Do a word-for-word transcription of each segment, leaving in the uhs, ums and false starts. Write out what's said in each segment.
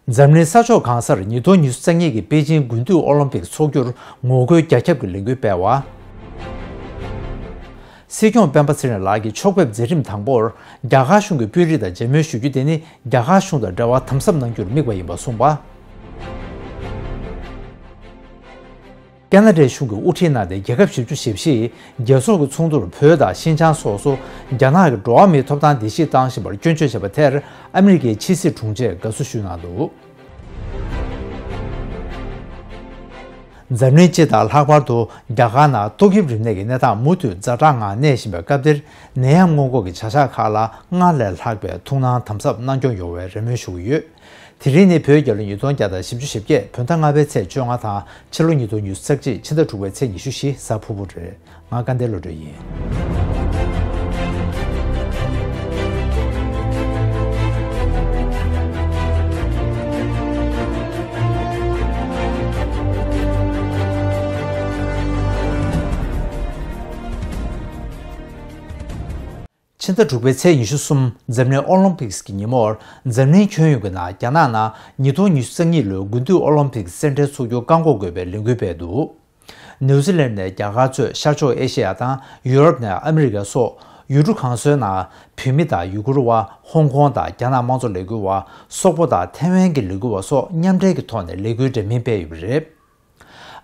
འཛམ་གླིང་ས་ཕྱོགས་གང་སར་ཉིས་སྟོང་ཉི་ཤུ་རྩ་གཉིས་ཀྱི་པེ་ཅིང་དགུན་དུས་ཨོ་ལིམ་པིག་འཚོགས་རྒྱུར་ངོ་རྒོལ་རྒྱ་ཁྱབ་ཀྱི་ལས་འགུལ་སྤེལ་བ། སྲིད་སྐྱོང་སྤེན་པ་ཚེ་རིང་ལགས་ཀྱིས་ཕྱོགས་ཕེབས་མཛད་རིམ་དང་པོར་རྒྱ་གར་གཞུང་གི་དཔོན་རིགས་དང་མཇལ་མོལ་ཞུ་རྒྱུ་དེ་ནི་རྒྱ་གར་གཞུང་དང་འབྲེལ་བ་དམ་ཟབ་གནང་རྒྱུར་དམིགས་པ་ཡིན་པ་གསུངས་པ། ཁ་ན་ཌའི་གཞུང་གིས་དབུ་ཁྲིད་གནང་སྟེ་རྒྱལ་ཁབ་བཞི་བཅུ་ཞེ་བཞི་ཡིས་རྒྱལ་ཚོགས་ཀྱི་ཚོགས་འདུར་བོད་དང་ཤིན་ཅང་སོགས་སུ་རྒྱ་ནག་གི་འགྲོ་བ་མིའི་ཐོབ་ཐང་བརྡལ་བཤིག་བཏང་བཞིན་པར་སྐྱོན་བརྗོད་བྱས་པ་དེར་ཨ་མི་རི་ཀའི་ཕྱི་སྲིད་དྲུང་ཆེས་དགའ་བསུ་ཞུས་གནང་འདུག་འཛམ་གླིང་སྤྱི་དང་ལྷག་པར་དུ་རྒྱ་གར་ནང་ཏོག་དབྱིབས་རིམས་ནད་ཀྱི་གནས་སྟངས་མུ་མཐུད་ཛ་དྲག་ངང་གནས་བཞིན་པའི་སྐབས་འདིར་ནད་ཡམས་སྔོན་འགོག་གི་བྱ་གཞག་ཁག་ལ་སྔར་ལས་ལྷག་པའི་ཐུགས་སྣང་དམ་ཟབ་གནང་སྐྱོང་ཡོང་བའི་རེ་སྨོན་ཞུ་གི་ཡོད། དེ་རིང་ནི་བོད་རྒྱལ་ལོ་ཉིས་སྟོང་བརྒྱ་དང་བཞི་བཅུ་ཞེ་བརྒྱད། བོད་ཟླ་ལྔ་པའི་ཚེས་བཅོ་ལྔ་དང་ཕྱི་ལོ་ཉིས་སྟོང་ཉི་ཤུ་རྩ་གཅིག་ཕྱི་ཟླ་དྲུག་པའི་ཚེས་ཉི་ཤུ་བཞི་གཟའ་ཕུར་བུ་རེད། ང་སྐལ་ལྡན་བློ་གྲོས་ཡིན། ཕྱི་ཟླ་དྲུག་པའི་ཚེས་ཉི་ཤུ་གསུམ་འཛམ་གླིང་ཨོ་ལིམ་པིག་གི་ཉིན་མོར་འཛམ་གླིང་ཁྱོན་ཡོངས་ཀྱི་ནང་རྒྱ་ནག་ནང་ཉིས་སྟོང་ཉི་ཤུ་རྩ་གཉིས་ལོའི་དགུན་དུས་ཨོ་ལིམ་པིག་རྩེད་འགྲན་འཚོགས་རྒྱུ་བཀག་འགོག་དགོས་པའི་ལས་འགུལ་སྤེལ་འདུག་ནིའུ་ཛི་ལན་ནས་རྒྱ་གར་གཙོས་ཤར་ཕྱོགས་ཨེ་ཤེ་ཡ་དང་ཡུ་རོབ་ནས་ཨ་མི་རི་ཀ་སོགས་ཡུལ་གྲུ་གང་སོའི་ནང་བོད་མི་དང་ཡུ་གུར་བ། ཧོང་ཀོང་དང་རྒྱ་ནག་དམངས་གཙོ་ལས་འགུལ་བ། སོག་པོ་དང་ཐའེ་ཝན་གྱི་ལས་འགུལ་བ་སོགས་མཉམ་འབྲེལ་གྱི་ཐོག་ནས་ལས་འགུལ་འདྲ་མིན་སྤེལ་ཡོད་པ་རེད།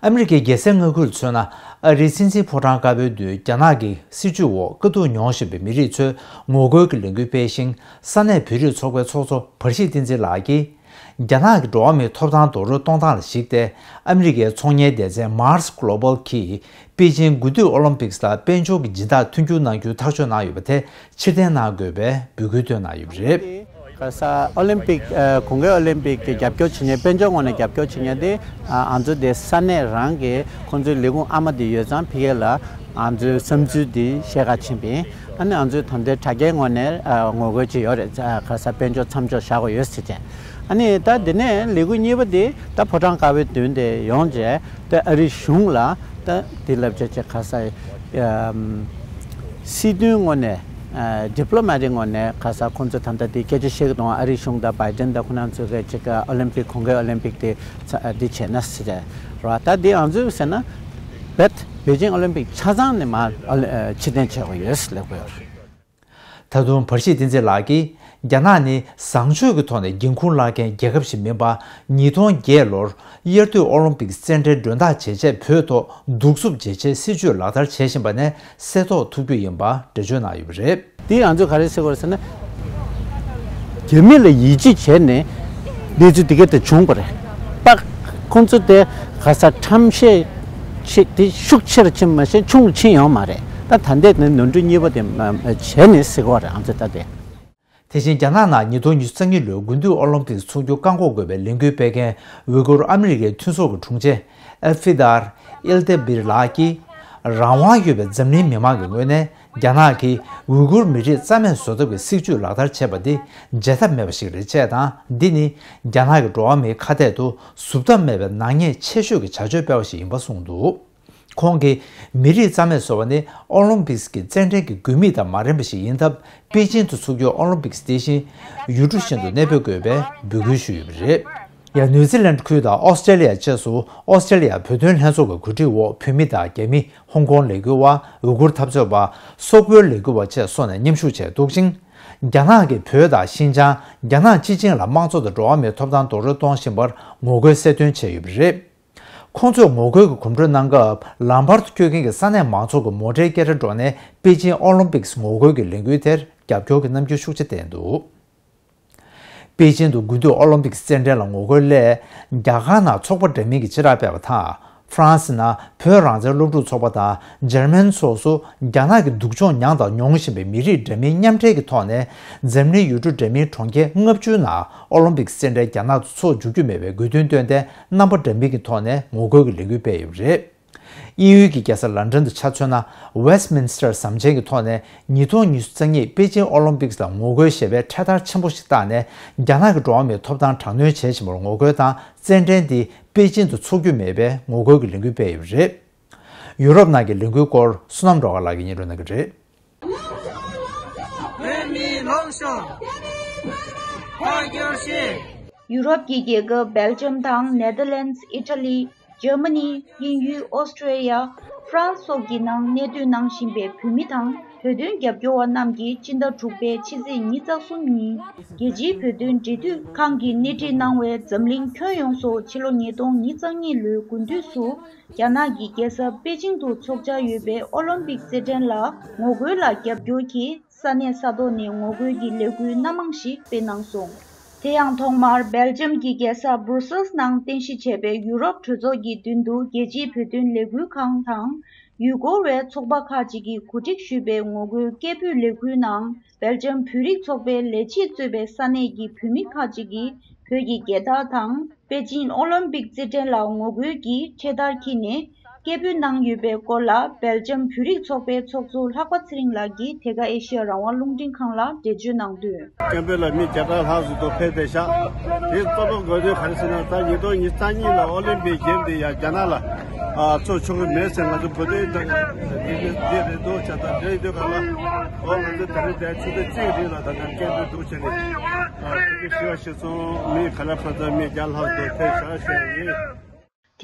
ཨ་མི་རི་ཀའི་རྒྱལ་སའི་མངའ་ཁུལ་མཚོན་ན། ཨ་རིའི་སྲིད་འཛིན་ཕོ་བྲང་དཀར་པོའི་མདུན་རྒྱ་ནག་གི་སྲིད་བྱུས་འོག་དཀའ་སྡུག་མྱོང་བཞིན་པའི་མི་རིགས་ཚོས་ངོ་རྒོལ་གྱི་ལས་འགུལ་སྤེལ་ཞིང་། ས་གནས་བོད་རིགས་ཚོགས་པའི་ཚོགས་གཙོ་བར་ཤིས་བསྟན་འཛིན་ལགས་ཀྱིས། རྒྱ་ནག་གི་འགྲོ་བ་མིའི་ཐོབ་ཐང་རྡོག་རོལ་གཏོང་སྟངས་ལ་གཞིགས་ཏེ། ཨ་མི་རི་ཀའི་ཚོང་གཉེར་སྡེ་ཚན་Mars Global གྱིས་པེ་ཅིང་དགུན་དུས་ཨོ་ལིམ་པིག་ལ་དཔལ་འབྱོར་གྱི་སྦྱིན་བདག་མཐུན་འགྱུར་གནང་རྒྱུའི་ཐག་གཅོད་གནང་ཡོད་པ་དེ་ཕྱིར་འཐེན་གནང་དགོས་པའི་འབོད་སྐུལ་བཏོན་གནང་ཡོད་པ་རེད། ག་ས་ཨོ་ལིམ་པིག་ཨ་གོང་འོག་ཨོ་ལིམ་པིག་གི་རྒྱབ་སྐྱོར་བྱེད་མཁན། དཔལ་འབྱོར་ངོས་ནས་རྒྱབ་སྐྱོར་བྱེད་མཁན་དེ་ཨ་ང་ཚོ་དེ་ས་གནས་རང་གི་ཁོང་ཚོའི་ལས་ཁུངས་ཨ་མ་དེ་ཡོད་ཙང་ཕ་གི་ལ་ང་ཚོའི་བསམ་ཚུལ་དེ་བཤད་ག་ཕྱིན་པ་ཡིན། ཨ་ནི་ང་ཚོའི་ད་ལྟའི་དྲ་རྒྱའི་ངོས་ནས་ཨ་ངོ་རྒོལ་བྱས་ཡོད་རེད། ཨ་ག་ས་དཔལ་འབྱོར་མཚམས་འཇོག་བཞག་དགོས་ཡོད་ཟེར་བྱས། ཨ་ནི་ད་དེ་ནས་ལས་འགུལ་གཉིས་པ་དེ་ད་ཕོ་བྲང་དཀར་པོའི་མདུན་དེ་ཡོང་བྱས། ད་ཨ་རིའི་གཞུང་ལ་ད་དེ་ལབ་བྱས་བྱས་ག་ས་ཨམ་སྲིད་དོན་ངོས་ནས། ཨ་ཌི་པི་ལོ་མེ་ཊིག་ངོས་ནས་ག་ས་ཁོང་ཚོ་ད་ལྟ་དེ་སྐད་ཆ་བཤད་ཀྱི་འདུག་ཨ་རིའི་གཞུང་དང་བྷའི་ཌེན་དང་ཁོ་རང་ཚོ་གི་ཅིག་ཨོ་ལིམ་པིག་གོང་འོག་ཨོ་ལིམ་པིག་དེ་ཚ་འདི་བྱས་ན་ཟེར་ར། ད་དེ་ང་ཚོས་ཟེར་ན་བེད་པེ་ཅིང་ཨོ་ལིམ་པིག་ཆ་ཚང་ནས་མར་ཨོ་ལི་ཨ་ཕྱིར་འཐེན་བྱེད་དགོས་ཡོད་ཟེར་ལབ་དགོས་ཡོད་རེད། ད་དུང་བར་ཤིས་བསྟན་འཛིན་ལགས་ཀྱིས། རྒྱ་ནག་ནི་བཟང་སྤྱོད་ཀྱི་ཐོག་ནས་འགན་འཁུར་བླངས་མཁན་རྒྱལ་ཁབ་ཞིག་མིན་པ། ཉིས་སྟོང་བརྒྱད་ལོར་དབྱར་དུས་ཨོ་ལིམ་པིག་རྩེད་འགྲན་མགྲོན་བདག་བྱེད་ཆེད་བོད་ཐོག་གདུག་རྩུབ་བྱེད་ཆེད་སྲིད་བྱུས་ལག་བསྟར་བྱེད་བཞིན་པ་ནས་གསལ་རྟོགས་ཐུབ་རྒྱུ་ཡིན་པ་འགྲེལ་བརྗོད་གནང་ཡོད་པ་རེད། དེ་ང་ཚོས་ག་རེ་ཟེར་དགོས་རེད་ཟེར་ན། རྒྱ་མི་ལ་ཡིད་ཆེས་བྱས་ནས་གནས་ཚུལ་དེ་ག་དེ་བྱུང་བ་རེད་པ། ཁོང་ཚོ་དེ་ག་ས་ཁྲམ་ཤེད་ཆེ་དེ་ཤུགས་ཆེ་རུ་ཕྱིན་མ་ཤེས་ཆུང་རུ་ཕྱིན་ཡོང་མ་རེད། ད་ད་ལྟའི་ནི་ནོར་འཁྲུལ་གཉིས་པ་དེ་མ་བྱས་ནས་ཟེར་གོ་རེད་ང་ཚོས་ད་དེ། དེ་བཞིན་རྒྱ་ནག་ནང་ཉིས་སྟོང་ཉི་ཤུ་རྩ་གཉིས་ལོའི་དགུན་དུས་ཨོ་ལིམ་པིག་འཚོགས་རྒྱུ་བཀག་འགོག་དགོས་པའི་ལས་འགུལ་སྤེལ་མཁན་ཝི་གུར་ཨ་མི་རི་ཀའི་མཐུན་ཚོགས་ཀྱི་དྲུང་ཆེ་ཨེལ་ཧྥི་དར་ཨིལ་ཏེ་བིར་ལགས་ཀྱིས། རང་དབང་ཡོད་པའི་འཛམ་གླིང་མི་མང་གི་ངོས་ནས། རྒྱ་ནག་གིས་ཝི་གུར་མི་རིགས་རྩ་མེད་བཟོ་ཐབས་ཀྱི་སྲིད་བྱུས་ལག་བསྟར་བྱས་པ་འདི་བརྗེད་ཐབས་མེད་པ་ཞིག་རེད་ཅེས་དང་། འདི་ནི་རྒྱ་ནག་གི་འགྲོ་བ་མིའི་ཁ་གཏད་དུ་ཟུབ་ཐབས་མེད་པའི་ནག་ཉེས་ཆེ་ཤོས་ཀྱི་བྱ་སྤྱོད་སྤེལ་བ་ཞིག་ཡིན་པ་གསུངས་འདུག་ཁོང་གིས་མི་རིགས་རྩ་མེད་བཟོ་བ་ནི་ཨོ་ལིམ་པིག་གི་རྩེད་འགྲན་གྱི་དགོས་དམིགས་དང་མ་རན་པ་ཞིག་ཡིན་སྟབས། པེ་ཅིང་དུ་འཚོགས་རྒྱུའི་ཨོ་ལིམ་པིག་དེ་བཞིན་ཡུལ་གྲུ་གཞན་དུ་གནས་སྤོས་དགོས་པའི་འབོད་སྐུལ་ཞུས་ཡོད་པ་རེད། ཡང་ནིའུ་ཛི་ལན་ཁུལ་དང་ཨོ་སི་ཀྲེ་ལི་ཡ་བཅས་སུ་ཨོ་སི་ཀྲེ་ལི་ཡ་བོད་དོན་ལྷན་ཚོགས་ཀྱི་གོ་སྒྲིག་འོག་བོད་མི་དང་རྒྱ་མི། ཧོང་ཀོང་ལས་འགུལ་བ། ཝི་གུར་འཐབ་རྩོད་པ། སོག་པོའི་ལས་འགུལ་བ་བཅས་སོགས་ནས་མཉམ་ཞུགས་བྱས་འདུག་ཅིང་། རྒྱ་ནག་གིས་བོད་དང་ཤིན་ཅང་། རྒྱ་ནག་སྤྱི་ཆིངས་ལ་དམངས་གཙོ་དང་འགྲོ་བ་མིའི་ཐོབ་ཐང་རྡོག་རོལ་གཏོང་བཞིན་པར་ངོ་རྒོལ་གསལ་སྟོན་བྱས་ཡོད་པ་རེད། ཁོང་ཚོས་ངོ་རྒོལ་གྱི་གོམ་བགྲོད་གནང་སྐབས། ལམ་བར་དུ་སྐྱོད་མཁན་གྱི་ས་གནས་མང་ཚོགས་ཀྱི་མོ་ཊའི་སྐད་སྒྲ་སྒྲོག་ནས་པེ་ཅིང་ཨོ་ལིམ་པིག་ངོ་རྒོལ་གྱི་ལས་འགུལ་དེར་རྒྱབ་སྐྱོར་གྱི་རྣམ་འགྱུར་ཤུགས་ཆེ་བསྟན་འདུག་པེ་ཅིང་དུ་དགུན་དུས་ཨོ་ལིམ་པིག་རྩེད་འགྲན་ལ་ངོ་རྒོལ་སླད། རྒྱ་གར་ནང་ཚོགས་པ་འདྲ་མིན་གྱིས་ཕྱི་བསྒྲགས་སྤེལ་བ་དང་། ཧྥ་རན་སི་ནང་བོད་རང་བཙན་སློབ་ཕྲུག་ཚོགས་པ་དང་འཇར་མན་སོགས་སུ་རྒྱ་ནག་གི་སྡུག་སྦྱོང་མྱངས་དང་མྱོང་བཞིན་པའི་མི་རིགས་འདྲ་མིན་མཉམ་འབྲེལ་གྱི་ཐོག་ནས། འཛམ་གླིང་ཡུལ་གྲུ་འདྲ་མིན་གྲོང་ཁྱེར་ལྔ་བཅུ་ནང་ཨོ་ལིམ་པིག་རྩེད་འགྲན་རྒྱ་ནག་ཏུ་འཚོགས་འཇུག་རྒྱུ་མེད་པའི་དགོས་འདུན་བཏོན་ཏེ། རྣམ་པ་འདྲ་མིན་གྱི་ཐོག་ནས་ངོ་རྒོལ་གྱི་ལས་འགུལ་སྤེལ་ཡོད་པ་རེད། དབྱིན་ཡུལ་གྱི་རྒྱལ་ས་ལན་ཀྲན་དུ་ཆ་མཚོན་ན། Westminster ཟམ་ཆེན་གྱི་ཐོག་ནས་ཉིས་སྟོང་ཉི་ཤུ་རྩ་གཉིས་པེ་ཅིང་ཨོ་ལིམ་པིག་ལ་ངོ་རྒོལ་ཞེས་པའི་འཕྲེད་དར་ཆེན་པོ་ཞིག་བཏགས་ནས། རྒྱ་ནག་གི་འགྲོ་བ་མིའི་ཐོབ་ཐང་དྲག་གནོན་བྱེད་བཞིན་པར་ངོ་རྒོལ་དང་། རྩེད་འགྲན་འདི་པེ་ཅིང་དུ་འཚོགས་རྒྱུ་མེད་པའི་ངོ་རྒོལ་གྱི་ལས་འགུལ་སྤེལ་ཡོད་པ་རེད། ཡུ་རོབ་ནང་གི་ལས་འགུལ་སྐོར་བསོད་ནམས་སྒྲོལ་དཀར་ལགས་ཀྱིས་སྙན་སྒྲོན་གནང་གི་རེད། བོད་མིའི་ལངས་ཕྱོགས་ཕར་རྒྱག་ཤིག་ཡུ་རོབ་ཀྱི་རྒྱལ་ཁབ་སྦེལ་ཇམ་དང་ནེ་དར་ལེན་སི། ཨི་ཊ་ལི། འཇར་མ་ནི། དབྱིན་ཡུལ། ཨོ་སི་ཀྲི་ཡ། ཧྥ་རན་སི་སོགས་ཀྱི་ནང་གནས་སྡོད་གནང་བཞིན་པའི་བོད་མི་དང་བོད་དོན་རྒྱབ་སྐྱོར་བ་རྣམས་ཀྱིས་སྤྱི་ཟླ་དྲུག་པའི་ཕྱི་ཚེས་ཉི་ཤུ་རྩ་གསུམ་ཉིན་རྒྱལ་སྤྱིའི་བོད་དོན་འབྲེལ་མཐུད་ཁང་གིས་སྣེ་ཁྲིད་གནང་བའི་འཛམ་གླིང་ཁྱོན་ཡོངས་སུ་ཕྱི་ལོ་ཉིས་སྟོང་ཉེར་གཉིས་ལོའི་དགུན་དུས་སུ་རྒྱ་ནག་གི་རྒྱལ་ས་པེ་ཅིང་དུ་འཚོགས་འཆར་ཡོད་པའི་ཨོ་ལིམ་པིག་རྩེད་འགྲན་ལ་ངོ་རྒོལ་ལ་རྒྱབ་སྐྱོར་གྱིས། ས་གནས་ས་ཐོག་ནས་ངོ་རྒོལ་གྱི་ལས་འགུལ་སྣ་མང་ཞིག་སྤེལ་གནང་སོང་། དེ་ཡང་ཐོག་མར་སྦེལ་ཇམ་གྱི་རྒྱལ་ས་སྦུར་སེལ་ནང་རྟེན་གཞི་བྱས་པའི་ཡུ་རོབ་གྲོས་ཚོགས་ཀྱི་མདུན་དུ་རྒྱལ་སྤྱིའི་བོད་དོན་ལས་འགུལ་ཁང་དང་ཡུལ་སྐོར་བའི་ཚོགས་པ་ཁག་ཅིག་གིས་གོ་སྒྲིག་ཞུས་པའི་ངོ་རྒོལ་སྐད་འབོད་ལས་འགུལ་ནང་སྦེལ་ཇམ་བོད་རིགས་ཚོགས་པའི་ལས་བྱེད་གཙོས་པའི་ས་གནས་ཀྱི་བོད་མི་ཁག་ཅིག་གིས་བོད་ཀྱི་རྒྱལ་དར་དང་པེ་ཅིན་ཨོ་ལིམ་པིག་རྩེད་འགྲན་ལ་ངོ་རྒོལ་གྱི་འཕྲེད་དར་འཁྱེར་ནས། སྐད་འབོད་གནང་ཡོད་པའི་སྐོར་ལ་སྦེལ་ཇམ་བོད་རིགས་ཚོགས་པའི་ཚོགས་གཙོ་ལྷག་པ་ཚེ་རིང་ལགས་ཀྱིས་དེ་ག་ཨེ་ཤི་ཡ་རང་དབང་རླུང་འཕྲིན་ཁང་ལ་འགྲེལ་བརྗོད་གནང་དོན། སྐད་འབོད་ལ་མི་བརྒྱ་ཕྲག་ལྷག་ཙམ་འདུག་ཕེབས་བསྡད་ཤག་དེ་གཙོ་བོ་དགོས་དོན་ག་རེ་ཟེར་ན། ད་ཉིས་སྟོང་ཉི་ཤུ་རྩ་གཉིས་ལ་ཨོ་ལིམ་པིག་གེམ་དེ་ཡང་རྒྱ་ནག་ལ་ཨ་ཚོགས་ཆོག་གི་མེད་ཟེར་ང་ཚོ་བོད་དོན་དང་འདི་འདི་རེད་འདུག་བྱ་ད་འདྲེ་འདོད་ག་ལ་ཨོ་ང་ཚོ་ད་རེས་དེ་ཆུ་ཚོད་གཅིག་རིང་ལ་ད་ག་སྐད་འབོད་འདུག་བྱས་ནས་ཨ་དེ་ག་ཞུ་བ་ཞིག་སོང་། མི་ག་ལ་ཕར་ཚུར་མི་བརྒྱ་ལྷག་ཙམ་ཕེབས་ཤག་ཞུ་ཡ་ཡིན།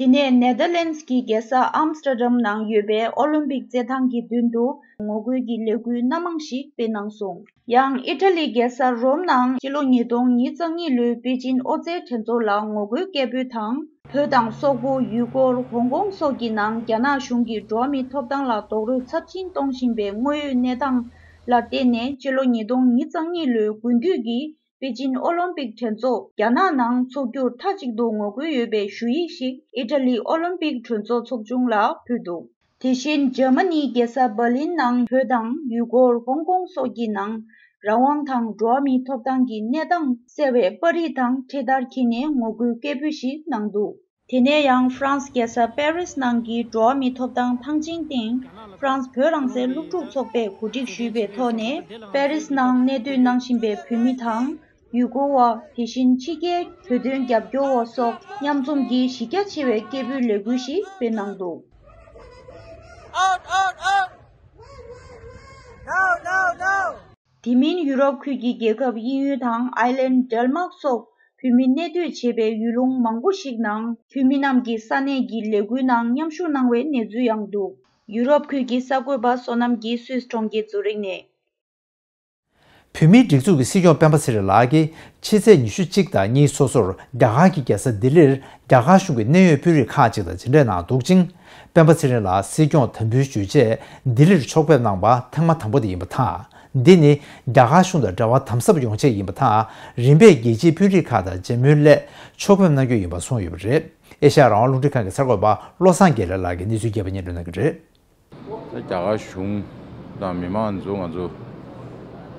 དེ་ནས་ནེ་དར་ལེན་སི་གི་རྒྱལ་ས་ཨམ་སི་ཏྲ་ཌམ་ནང་ཡོད་པའི་ཨོ་ལིམ་པིག་རྩེད་ཐང་གི་མདུན་དུ་ངོ་རྒོལ་གྱི་ལས་འགུལ་སྣ་མང་ཞིག་སྤེལ་གནང་སོང་། ཡང་ཨི་ཊ་ལིའི་རྒྱལ་ས་རོམ་ནང་ཕྱི་ལོ་ཉིས་སྟོང་ཉེར་གཉིས་ལོའི་པེ་ཅིན་ཨོ་རྩལ་འགྲན་ཚོགས་ལ་ངོ་རྒོལ་སྐད་འབོད་དང་། བོད་དང་སོག་པོ། ཡུལ་སྐོར། ཧོང་ཀོང་སོགས་ཀྱི་ནང་རྒྱ་ནག་གཞུང་གིས་འགྲོ་བ་མིའི་ཐོབ་ཐང་ལ་རྡོག་རོལ་ཚབས་ཆེན་གཏོང་བཞིན་པའི་དངོས་ཡོད་གནས་སྟངས་ལ་བརྟེན་ནས་ཕྱི་ལོ་ཉིས་སྟོང་ཉེར་གཉིས་ལོའི་དགུན་དུས་ཀྱི་པེ་ཅིན་ཨོ་ལིམ་པིག་གྲོས་ཚོགས་རྒྱ་ནག་ནང་འཚོགས་རྒྱུར་མཐའ་གཅིག་ཏུ་ངོ་རྒོལ་ཡོད་པའི་ཞུ་ཡིག་ཞིག་ཨི་ཊ་ལི་ཨོ་ལིམ་པིག་གྲོས་ཚོགས་ཚོགས་ཆུང་ལ་ཕུལ་འདུག་དེ་བཞིན་འཇར་མ་ནིའི་རྒྱལ་ས་འབར་ལིན་ནང་བོད་དང་ཡུལ་སྐོར། ཧོང་ཀོང་སོགས་ཀྱི་ནང་རང་དབང་དང་འགྲོ་བ་མིའི་ཐོབ་ཐང་གི་གནས་སྟངས་གསལ་བའི་པར་རིས་དང་འཕྲེད་དར་འཁྱེར་ནས་ངོ་རྒོལ་སྐད་འབོད་ཞིག་གནང་འདུག་དེ་ནས་ཡང་ཧྥ་རན་སི་རྒྱལ་ས་པེ་རིས་ནང་གི་འགྲོ་བ་མིའི་ཐོབ་ཐང་ཐང་ཆེན་སྟེང་ཧྥ་རན་སི་བོད་རང་བཙན་སློབ་ཕྲུག་ཚོགས་པས་གོ་སྒྲིག་ཞུས་པའི་ཐོག་ནས་པེ་རིས་ནང་གནས་སྡོད་གནང་བཞིན་པའི་བོད་མི་དང་། ཡུལ་སྐོར་བ། དེ་བཞིན་ཕྱི་རྒྱལ་བོད་དོན་རྒྱབ་སྐྱོར་བ་སོགས་མཉམ་འཛོམས་ཀྱིས་གཞི་རྒྱ་ཆེ་བའི་སྐད་འབོད་ལས་འགུལ་ཞིག་སྤེལ་གནང་འདུག Out, out, out! No, no, no! དེ་མིན་ཡུ་རོབ་ཁུལ་གྱི་རྒྱལ་ཁབ་དབྱིན་ཡུལ་དང་ཨའི་ལན། ཌེན་མཱག་སོགས་བོད་མི་གནས་སྡོད་བྱེད་པའི་ཡུལ་ལུང་མང་པོ་ཞིག་ནང་བོད་མི་རྣམས་ཀྱིས་ས་གནས་ཀྱི་ལས་འགུལ་ནང་མཉམ་ཞུགས་གནང་བའི་གནས་ཚུལ་ཡང་འདུག་ཡུ་རོབ་ཁུལ་གྱི་གསར་འགོད་པ་བསོད་ནམས་ཀྱིས་སུད་སི་གྲོང་ཁྱེར་ཛུ་རིག་ནས། བོད་མིའི་སྒྲིག་འཛུགས་ཀྱི་སྲིད་སྐྱོང་སྤེན་པ་ཚེ་རིང་ལགས་ཀྱིས་ཕྱི་ཚེས་ཉི་ཤུ་གཅིག་དང་གཉིས་སོ་སོར་རྒྱ་གར་གྱི་རྒྱལ་ས་ལྡི་ལིར་རྒྱ་གར་གཞུང་གི་གནད་ཡོད་དཔོན་རིགས་ཁག་ཅིག་དང་མཇལ་འཕྲད་གནང་འདུག་ཅིང་། སྤེན་པ་ཚེ་རིང་ལགས་སྲིད་སྐྱོང་དམ་འབུལ་ཞུས་རྗེས་ལྡི་ལིར་ཕྱོགས་ཕེབས་གནང་པ་ཐེངས་མ་དང་པོ་དེ་ཡིན་པ་དང་། འདི་ནི་རྒྱ་གར་གཞུང་དང་འབྲེལ་བ་དམ་ཟབ་ཡོང་ཆེད་ཡིན་པ་དང་། རིམ་པས་རྒྱལ་སྤྱིའི་དཔོན་རིགས་ཁག་དང་མཇལ་མོལ་སླད་ཕྱོགས་ཕེབས་གནང་རྒྱུ་ཡིན་པ་གསུངས་ཡོད་པ་རེད། ཨེ་ཤ་ཡ་རང་དབང་རླུང་འཕྲིན་ཁང་གི་གསར་འགོད་པ་བློ་བཟང་དགེ་ལེགས་ལགས་ཀྱིས་གནས་ཚུལ་རྒྱས་པ་སྙན་སྒྲོན་གནང་གི་རེད། ད་རྒྱ་གར་གཞུང་དང་མི་མང་ཚོ་ང་ཚོ་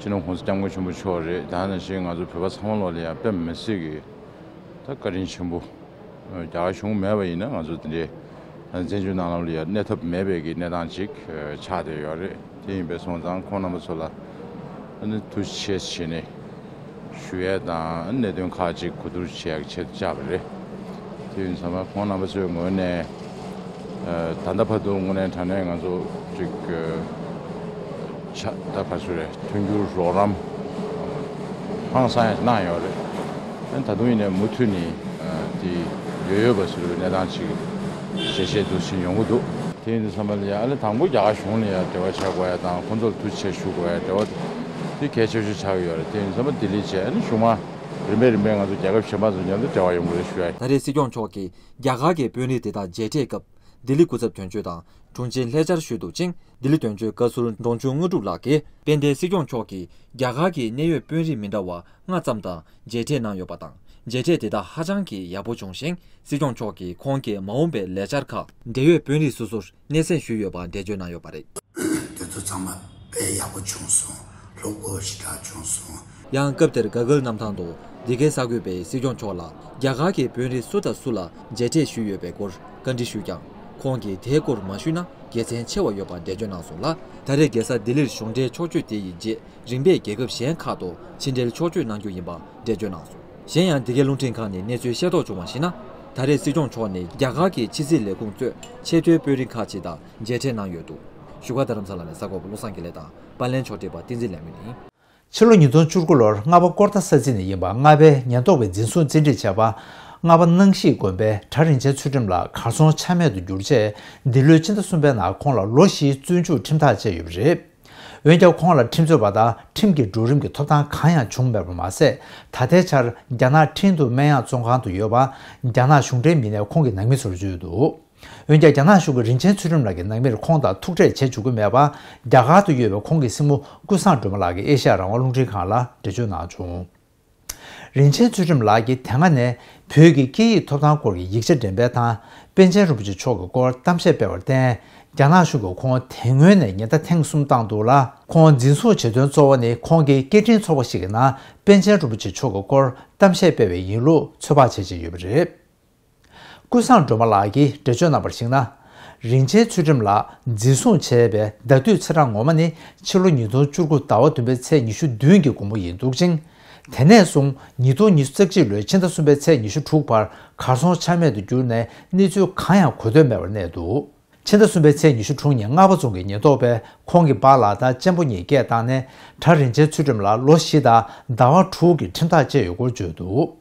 སྤྱི་ནོར་༸གོང་ས་༸སྐྱབས་མགོན་ཆེན་པོ་མཆོག་རེད། ད་ནང་བཞིན་ང་ཚོ་བོད་པ་ཚང་མ་ལོག་ལ་ཡང་དཔེ་མི་སྲིད་ཀྱི་ད་བཀའ་དྲིན་ཆེན་པོ། རྒྱ་གར་གཞུང་མེད་པ་ཡིན་ན་ང་ཚོ་དེ་འདྲའི་ད་བཙན་བྱོལ་ནང་ལོགས་ལ་ཡང་གནས་ཐབས་མེད་པའི་གི་གནས་སྟངས་ཅིག་ཆགས་བསྡད་ཡོད་རེད། དེ་ཡིན་པས་སོང་ཙང་ཁོང་རྣམ་པ་ཚོ་ལ་ཨ་ནི་ཐུགས་རྗེ་ཆེ་ཞུས་ནས། ཞུ་ཡས་དང་གནད་དོན་ཁག་ཅིག་གོ་བསྡུར་བྱེད་ཡག་ཆེད་དུ་བཅར་བ་རེད། དེ་ཡིན་ཙང་ཁོང་རྣམ་པ་ཚོའི་ངོས་ནས་ད་ལྟ་བར་དུ་དངོས་གནས་དྲང་གནས་ང་ཚོ་ཅིག་ཆ་ད་ག་ཚོད་རེད། མཐུན་འགྱུར་རོགས་རམ་ཧང་སང་ཡང་གནང་ཡོད་རེད། ད་དུང་ཡིན་ནའི་མུ་མཐུད་ནས་དེ་ཡོད་ཡོད་པ་ཟེར་བའི་གནས་སྟངས་ཅིག་ཞལ་བཞེས་འདུག་ཕྱིན་ཡོང་གི་འདུག་དེ་ཡིན་དུས་ཙམ་པ་ལ་ཡང་ཨ་ནི་དང་པོ་རྒྱ་གར་གཞུང་ལ་ཡང་འབྲེལ་བ་བྱེད་དགོས་ཡ་དང་ཁོང་ཚོ་ལ་ཐུགས་རྗེ་ཆེ་ཞུ་དགོས་ཡ་འབྲེལ་བ་དེ་གལ་ཆེ་ཤོས་ཆགས་ཀྱི་ཡོད་རེད། དེ་ཡིན་ཙམ་པ་ལྡི་ལི་བྱས་ཨ་ནི་གཞུག་མ་རིམ་པས་རིམ་པས་ང་ཚོ་རྒྱལ་ཁབ་གཞན་པ་ཚོ་མཉམ་དུ་འབྲེལ་བ་ཡོང་དགོས་རེད་ཞུ་ཡ་ཡིན། ད་རེས་སྲིད་སྐྱོང་མཆོག་གིས་རྒྱ་གར་གྱི་དཔོན་རིགས་དེ་དག་མཇལ་འཕྲད་སྐབས་ལྡི་ལི་སྐུ་ཚབ་དོན་གཅོད་དང་དྲུང་ཆེ་ལྷན་བཅར་ཞུས་འདུག་ཅིང་། ལྡི་ལི་དོན་གཅོད་བཀའ་ཟུར་འབྲོང་ཆུང་དངོས་གྲུབ་ལགས་ཀྱིས་དཔལ་ལྡན་སྲིད་སྐྱོང་མཆོག་གིས་རྒྱ་གར་གྱི་གནད་ཡོད་དཔོན་རིགས་མི་འདྲ་བ་ལྔ་ཙམ་དང་མཇལ་འཕྲད་གནང་ཡོད་པ་དང་། མཇལ་འཕྲད་དེ་དག་ཧ་ཅང་གི་ཡག་པོ་བྱུང་ཞིང་། སྲིད་སྐྱོང་མཆོག་གིས་ཁོང་གི་མ་འོངས་པའི་ལས་འཆར་ཁག་འབྲེལ་ཡོད་དཔོན་རིགས་སོ་སོར་སྣེ་གསན་ཞུས་ཡོད་པ་འགྲེལ་བརྗོད་གནང་ཡོད་པ་རེད། དེ་ཚོ་ཚང་མ་དཔེ་ཡག་པོ་བྱུང་སོང་། ལྷུག་པོ་ཞེ་དྲག་བྱུང་སོང་། ཡང་སྐབས་དེར་ག་གལ་གནམ་ཐང་དུ་འདི་གའི་གསར་འགོད་པས་སྲིད་སྐྱོང་མཆོག་ལ་རྒྱ་གར་གྱི་དཔོན་རིགས་སུ་དང་སུ་ལ་མཇལ་འཕྲད་ཞུས་ཡོད་པའི་སྐོར་བཀའ་འདྲི་ཞུས་ཀྱང་། ཁོང་གིས་དེའི་སྐོར་མ་ཞུས་ན་དགེ་མཚན་ཆེ་བ་ཡོད་པ་འགྲེལ་བརྗོད་གནང་སོང་ལ། ད་རེས་རྒྱལ་ས་ལྡི་ལིར་གཞུང་འབྲེལ་ཕྱོགས་བསྐྱོད་དེ་ཡི་རྗེས་རིམ་པས་རྒྱལ་ཁབ་གཞན་ཁག་ཏུ་ཕྱི་འབྲེལ་ཕྱོགས་བསྐྱོད་གནང་རྒྱུ་ཡིན་པ་འགྲེལ་བརྗོད་གནང་སོང་། གཞན་ཡང་འདི་གའི་རླུང་འཕྲིན་ཁང་ནས་གནས་ཚུལ་ཤེས་རྟོགས་བྱུང་བར་གཞིགས་ན། ད་རེས་སྲིད་སྐྱོང་མཆོག་ནི་རྒྱ་གར་གྱི་ཕྱི་སྲིད་ལས་ཁུངས་གཙོས་ཆེས་མཐོའི་དཔོན་རིགས་ཁག་ཅིག་དང་མཇལ་འཕྲད་གནང་ཡོད་འདུག་བཞུགས་སྒར་རྡ་རམ་ས་ལ་ནས་གསར་འགོད་པ་བློ་བཟང་དགེ་ལེགས་དང་པར་ལེན་ཕྱོགས་སྒྲིག་པ་བསྟན་འཛིན་ལེགས་སྨོན་ཡིན། ཕྱི་ལོ་ཉིས་སྟོང་བཅུ་དགུ་ལོར་རྔ་པ་ཀོར་ཐ་ས་ཚིགས་ནས་ཡིན་པ་རྔ་པའི་ཉེན་རྟོག་པས་འཛིན་བཟུང་བཙན་ཁྲིད་བྱས་པ། རྔ་པ་སྣང་ཞིག་དགོན་པའི་གྲྭ་རིན་ཆེན་ཚུལ་ཁྲིམས་ལགས་གར་སོང་ཆ་མེད་དུ་གྱུར་རྗེས། འདི་ལོའི་ཕྱི་ཟླ་གསུམ་པའི་ནང་ཁོང་ལ་ལོ་བཞིའི་བཙོན་འཇུག་ཁྲིམས་ཐག་བཅད་ཡོད་པ་རེད། འོན་ཀྱང་ཁོང་ལ་ཁྲིམས་རྩོད་པ་དང་ཁྲིམས་ཀྱི་འགྲོ་རིམ་གྱི་ཐོབ་ཐང་གང་ཡང་བྱུང་མེད་པར་མ་ཟད། ད་ལྟའི་ཆར་རྒྱ་ནག་ཁྲིན་ཏུའུ་སྨན་ཡག་བཙོན་ཁང་དུ་ཡོད་པ། རྒྱ་ནག་གཞུང་འབྲེལ་མི་སྣས་ཁོང་གི་ནང་མི་ཚོར་བརྗོད་འདུག་འོན་ཀྱང་རྒྱ་ནག་གཞུང་གིས་རིན་ཆེན་ཚུལ་ཁྲིམས་ལགས་ཀྱི་ནང་མིར་ཁོང་དང་ཐུག་འཕྲད་བྱེད་བཅུག་གི་མེད་པ། རྒྱ་གར་དུ་ཡོད་པའི་ཁོང་གི་སྲིང་མོ་ཀུན་བཟང་སྒྲོལ་མ་ལགས་ཀྱིས་ཨེ་ཤ་ཡ་རང་དབང་རླུང་འཕྲིན་ཁང་ལ་འགྲེལ་བརྗོད་གནང་བྱུང་། རིན་ཆེན་ཚུལ་ཁྲིམས་ལགས་ཀྱིས་དེ་སྔ་ནས་བོད་ཀྱི་སྐད་ཡིག་ཐོབ་ཐང་སྐོར་གྱི་ཡིག་ཆ་འགྲེམས་སྤེལ་དང་། པཎ་ཆེན་རིན་པོ་ཆེ་མཆོག་གི་སྐོར་གཏམ་བཤད་སྤེལ་བར་བརྟེན། རྒྱ་ནག་གཞུང་གིས་ཁོང་དེ་སྔོན་ནས་ཉེན་བརྡ་ཐེངས་གསུམ་བཏང་འདུག་ལ། ཁོང་འཛིན་བཟུང་བྱེད་དོན་གཙོ་བོ་ནི་ཁོང་གིས་སྐད་འཕྲིན་ཚོགས་པ་ཞིག་གི་ནང་པཎ་ཆེན་རིན་པོ་ཆེ་མཆོག་གི་སྐོར་གཏམ་བཤད་སྤེལ་བའི་ཡིན་ལུགས་ཚོད་དཔག་བྱེད་བཞིན་ཡོད་པ་རེད། ཀུན་བཟང་སྒྲོལ་མ་ལགས་ཀྱིས་འགྲེལ་བརྗོད་གནང་བར་གཞིགས་ན། རིན་ཆེན་ཚུལ་ཁྲིམས་ལགས་འཛིན་བཟུང་བྱས་པའི་ཟླ་དུས་ཚེས་གྲངས་ངོ་མ་ནི་ཕྱི་ལོ་ཉིས་སྟོང་བཅུ་དགུ་ཟླ་བ་བདུན་པའི་ཚེས་ཉི་ཤུ་བདུན་གྱི་དགོང་མོ་ཡིན་འདུག་ཅིང་། དེ་ནས་བཟུང་ཉིས་སྟོང་ཉི་ཤུ་རྩ་གཅིག་ལོའི་ཕྱི་ཟླ་གསུམ་པའི་ཚེས་ཉི་ཤུ་དྲུག་བར་གར་སོང་ཆ་མེད་དུ་གྱུར་ནས་གནས་ཚུལ་གང་ཡང་གོ་ཐོས་མེད་པར་གནས་འདུག་ཕྱི་ཟླ་གསུམ་པའི་ཚེས་ཉི་ཤུ་དྲུག་ཉིན་རྔ་པ་རྫོང་གི་ཉེན་རྟོག་པས་ཁོང་གི་པཱ་ལགས་དང་གཅེན་པོ་གཉིས་སྐད་བཏང་ནས། གྲྭ་རིན་ཆེན་ཚུལ་ཁྲིམས་ལགས་ལོ་བཞི་དང་ཟླ་བ་དྲུག་གི་ཁྲིམས་ཐག་བཅད་ཡོད་སྐོར་བརྗོད་འདུག་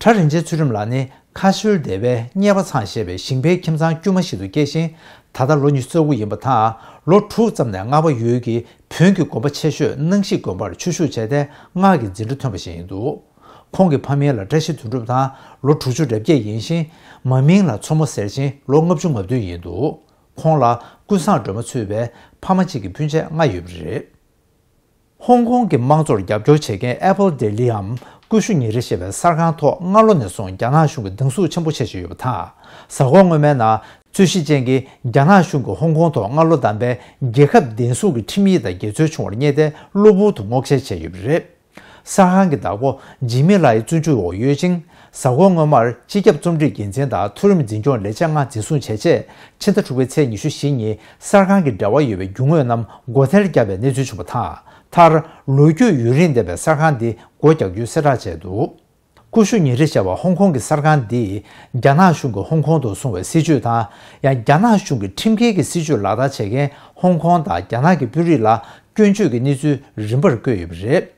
གྲྭ་རིན་ཆེན་ཚུལ་ཁྲིམས་ ལགས་ནི་ཁ་ཤུལ་སྡེ་བའི་གཉེར་པ་ཚང་ཞེས་པའི་ཞིང་པའི་ཁྱིམ་ཚང་དཀྱུས་མ་ཞིག་ཏུ་སྐྱེས་ཤིང་། ད་ལྟ་ལོ་ཉི་ཤུ་རྩ་དགུ་ཡིན་པ་དང་། ལོ་དྲུག་ཙམ་ནས་རྔ་པ་ཡུལ་གྱི་བོན་གྱི་དགོན་པ་ཆེ་ཤོས་སྣང་ཞིག་དགོན་པར་ཆོས་ཞུགས་བྱས་ཏེ། སྔགས་ཀྱི་འཛིན་གྲྭ་ཐོན་པ་ཞིག་ཡིན་འདུག་ཁོང་གི་ཕ་མིང་ལ་བཀྲ་ཤིས་དོན་གྲུབ་དང་། ལོ་དྲུག་ཅུ་རེ་བརྒྱད་ཡིན་ཞིང་། མ་མིང་ལ་མཚོ་མོ་ཟེར་ཞིང་། ལོ་ལྔ་བཅུ་ང་བདུན་ཡིན་འདུག་ཁོང་ལ་ཀུན་བཟང་སྒྲོལ་མ་གཙོས་པའི་ཕ་མ་གཅིག་གི་སྤུན་མཆེད་ལྔ་ཡོད་པ་རེད། ཧོང་ཀོང་གི་དམངས་གཙོར་རྒྱབ་སྐྱོར་བྱེད་མཁན་ཨེ་པལ་ཌེ་ལིའམ་ཀུ་ཤུ་ཉིན་རེ་ཞེས་པའི་གསར་ཁང་ཐོག་སྔ་ལོ་ནས་བཟུང་རྒྱ་ནག་གཞུང་གིས་སྡང་ཟུག་ཆེན་པོ་བྱེད་བཞིན་ཡོད་པ་དང་། གཟའ་འཁོར་སྔོན་མའི་ནང་རྩོད་གཞི་ཅན་གྱིས་རྒྱ་ནག་གཞུང་གིས་ཧོང་ཀོང་ཐོག་སྔ་ལོ་བདམས་པའི་རྒྱལ་ཁབ་བདེན་སྲུང་གི་ཁྲིམས་ཡིག་དང་འགལ་འཛོལ་བྱུང་བར་བསྙད་དེ། གློ་བུར་དུ་སྔོག་བཤེར་བྱས་ཡོད་པ་རེད། གསར་ཁང་གི་བདག་པོ་ཇི་མི་ལའི་བཙོན་འཇུག་འོག་ཡོད་ཅིང་། གཟའ་འཁོར་སྔོན་མར་སྤྱི་ཁྱབ་རྩོམ་སྒྲིག་འགན་འཛིན་དང་མཐོ་རིམ་འཛིན་སྐྱོང་ལས་བྱེད་ལྔ་འཛིན་བཟུང་བྱས་རྗེས། ཕྱི་ཟླ་དྲུག་པའི་ཚེས་ཉི་ཤུ་བཞི་ཉིན་གསར་ཁང་གི་འབྲེལ་བ་ཡོད་པའི་རྒྱུ་དངོས་རྣམས་སྒོ་ཐེལ་བརྒྱབ་པའི་གནས་ཚུལ་བྱུང་བ་དང་། མཐར་ལོ་རྒྱུས་ཡུན་རིང་ལྡན་པའི་གསར་ཁང་འདི་སྒོ་རྒྱག་རྒྱུའི་གསལ་བསྒྲགས་བྱས་འདུག་ཀུ་ཤུ་ཉིན་རེ་ཞེས་པ་ཧོང་ཀོང་གི་གསར་ཁང་འདིས་རྒྱ་ནག་གཞུང་གིས་ཧོང་ཀོང་དུ་བཟུང་བའི་སྲིད་བྱུས་དང་། ཡང་རྒྱ་ནག་གཞུང་གི་ཁྲིམས་འགལ་གྱི་སྲིད་བྱུས་ལག་བསྟར་བྱེད་མཁན་ཧོང་ཀོང་དང་རྒྱ་ནག་གི་དཔོན་རིགས་ལ་སྐྱོན་བརྗོད་ཀྱི་གནས་ཚུལ་རིམ་པར་བཀོད་ཡོད་པ་རེད།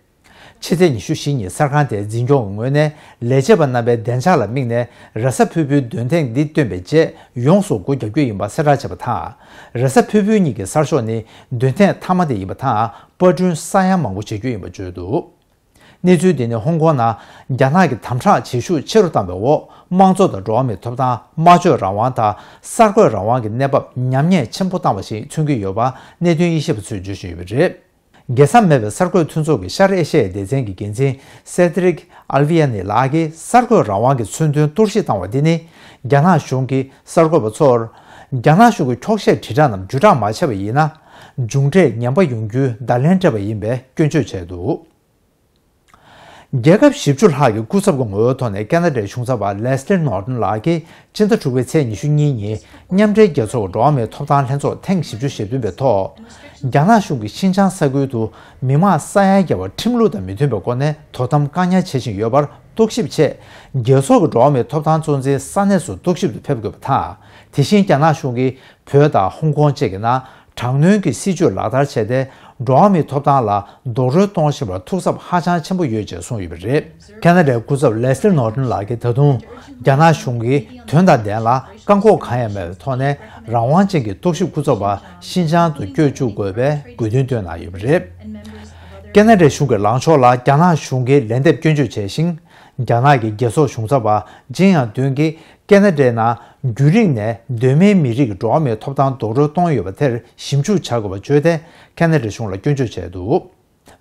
ཕྱི་ཚེས་ཉི་ཤུ་བཞི་ཉིན་གསར་ཁང་དེའི་འཛིན་སྐྱོང་གི་ངོས་ནས་ལས་བྱེད་པ་རྣམ་པའི་བདེ་འཇགས་ལ་དམིགས་ནས། རེས་གཟའ་ཕུར་བུའི་འདོན་ཐེངས་འདི་བཏོན་པའི་རྗེས་ཡོངས་སུ་སྒོ་རྒྱག་རྒྱུ་ཡིན་པ་གསལ་བསྒྲགས་བྱས་པ་དང་། རེས་གཟའ་ཕུར་བུའི་ཉིན་གྱི་གསར་ཤོག་ནི་འདོན་ཐེངས་མཐའ་མ་དེ་ཡིན་པ་དང་། པར་སྐྲུན་ས་ཡ་མང་པོ་བྱེད་རྒྱུ་ཡིན་པ་བརྗོད་འདུག་གནས་ཚུལ་འདི་ནི་ཧོང་ཀོང་ནང་རྒྱ་ནག་གི་དམ་དྲག་བྱེད་ཤུགས་ཆེ་རུ་བཏང་བའི་འོག་དམངས་གཙོ་དང་འགྲོ་བ་མིའི་ཐོབ་ཐང་། སྨྲ་བརྗོད་རང་དབང་དང་གསར་འགོད་རང་དབང་གི་གནས་བབ་ཉམས་ཉེས་ཆེན་པོ་བཏང་བ་ཞིག་མཚོན་གྱི་ཡོད་པ་གནད་དོན་དབྱེ་ཞིབ་པ་ཚོས་བརྗོད་བཞིན་ཡོད་པ་རེད། རྒྱལ་མཚམས་མེད་པའི་གསར་འགོད་མཐུན་ཚོགས་ཀྱི་ཤར་ཨེ་ཤ་ཡའི་སྡེ་ཚན་གྱི་འགན་འཛིན་སེ་ཏྲིག་ཨལ་ཝི་ཡ་ནི་ལགས་ཀྱིས་གསར་འགོད་རང་དབང་གི་མཚོན་དོན་གཏོར་བཤིག་བཏང་བ་འདི་ནི། རྒྱ་ནག་གཞུང་གིས་གསར་འགོད་པ་ཚོར་རྒྱ་ནག་གཞུང་གི་འཁྱོག་བཤད་དྲིལ་བསྒྲགས་རྣམས་བརྒྱུད་བསྒྲགས་མ་བྱས་པ་ཡིན་ན། མཇུག་འབྲས་ངན་པ་ཡོང་རྒྱུའི་བརྡ་ལན་སྤྲད་པ་ཡིན་པའི་སྐྱོན་བརྗོད་བྱས་འདུག་རྒྱལ་ཁབ་བཞི་བཅུ་ལྷག་གི་སྐུ་ཚབ་ཀྱི་ངོ་བོའི་ཐོག་ནས་ཁ་ན་ཌའི་གཞུང་ཚབ་པ་ལེ་སི་ལི་ནོར་ཏོན་ལགས་ཀྱིས་ཕྱི་ཟླ་དྲུག་པའི་ཚེས་ཉི་ཤུ་གཉིས་ཉིན་མཉམ་འབྲེལ་རྒྱལ་ཚོགས་ཀྱི་འགྲོ་བ་མིའི་ཐོབ་ཐང་ལྷན་ཚོགས་ཐེངས་བཞི་བཅུ་ཞེ་བདུན་པའི་ཐོག་རྒྱ་ནག་གཞུང་གིས་ཤིན་ཅང་ས་ཁུལ་དུ་མི་མང་ས་ཡ་བརྒལ་བ་ཁྲིམས་ལུགས་དང་མི་མཐུན་པའི་སྒོ་ནས་དོ་དམ་བཀག་ཉར་བྱེད་བཞིན་ཡོད་པར་རྟོག་ཞིབ་ཆེད། རྒྱལ་ཚོགས་ཀྱི་འགྲོ་བ་མིའི་ཐོབ་ཐང་གཙོ་འཛིན་ས་གནས་སུ་རྟོག་ཞིབ་ཏུ་ཕེབས་དགོས་པ་དང་། དེ་བཞིན་རྒྱ་ནག་གཞུང་གིས་བོད་དང་ཧོང་ཀོང་བཅས་ཀྱི་ནང་དྲག་གནོན་གྱི་སྲིད་བྱུས་ལག་བསྟར་བྱས་ཏེ། འགྲོ་བ་མིའི་ཐོབ་ཐང་ལ་རྡོག་རོལ་གཏོང་བཞིན་པར་ཐུགས་འཚབ་ཧ་ཅང་ཆེན་པོ་ཡོད་ཅེས་གསུངས་ཡོད་པ་རེད། ཁ་ན་ཌའི་སྐུ་ཚབ་ལེ་སི་ལི་ནོར་ཏོན་ལགས་ཀྱིས་ད་དུང་རྒྱ་ནག་གཞུང་གིས་དོན་དང་ལྡན་ལ་བཀག་འགོག་གང་ཡང་མེད་པའི་ཐོག་ནས་རང་དབང་ཅན་གྱི་རྟོག་ཞིབ་སྐུ་ཚབ་པ་ཤིན་ཅང་དུ་བསྐྱོད་བཅུག་དགོས་པའི་དགོས་འདུན་བཏོན་གནང་ཡོད་པ་རེད། ཁ་ན་ཌའི་གཞུང་གི་ལངས་ཕྱོགས་ལ་རྒྱ་ནག་གཞུང་གིས་ལན་འདེབས་སྐྱོན་བརྗོད་བྱས་ཤིང་། རྒྱ་ནག་གི་རྒྱལ་ཚོགས་གཞུང་ཚབ་པ་ཇིན་ཡང་ཏུན་གྱིས་ཁ་ན་ཌའི་ནང་རྒྱུན་རིང་ནས་གདོད་མའི་མི་རིགས་ཀྱི་འགྲོ་བ་མིའི་ཐོབ་ཐང་རྡོག་རོལ་གཏོང་ཡོད་པ་དེར་ཞིབ་འཇུག་བྱ་དགོས་པ་བརྗོད་དེ། ཁ་ན་ཌའི་གཞུང་ལ་སྐྱོན་བརྗོད་བྱས་འདུག་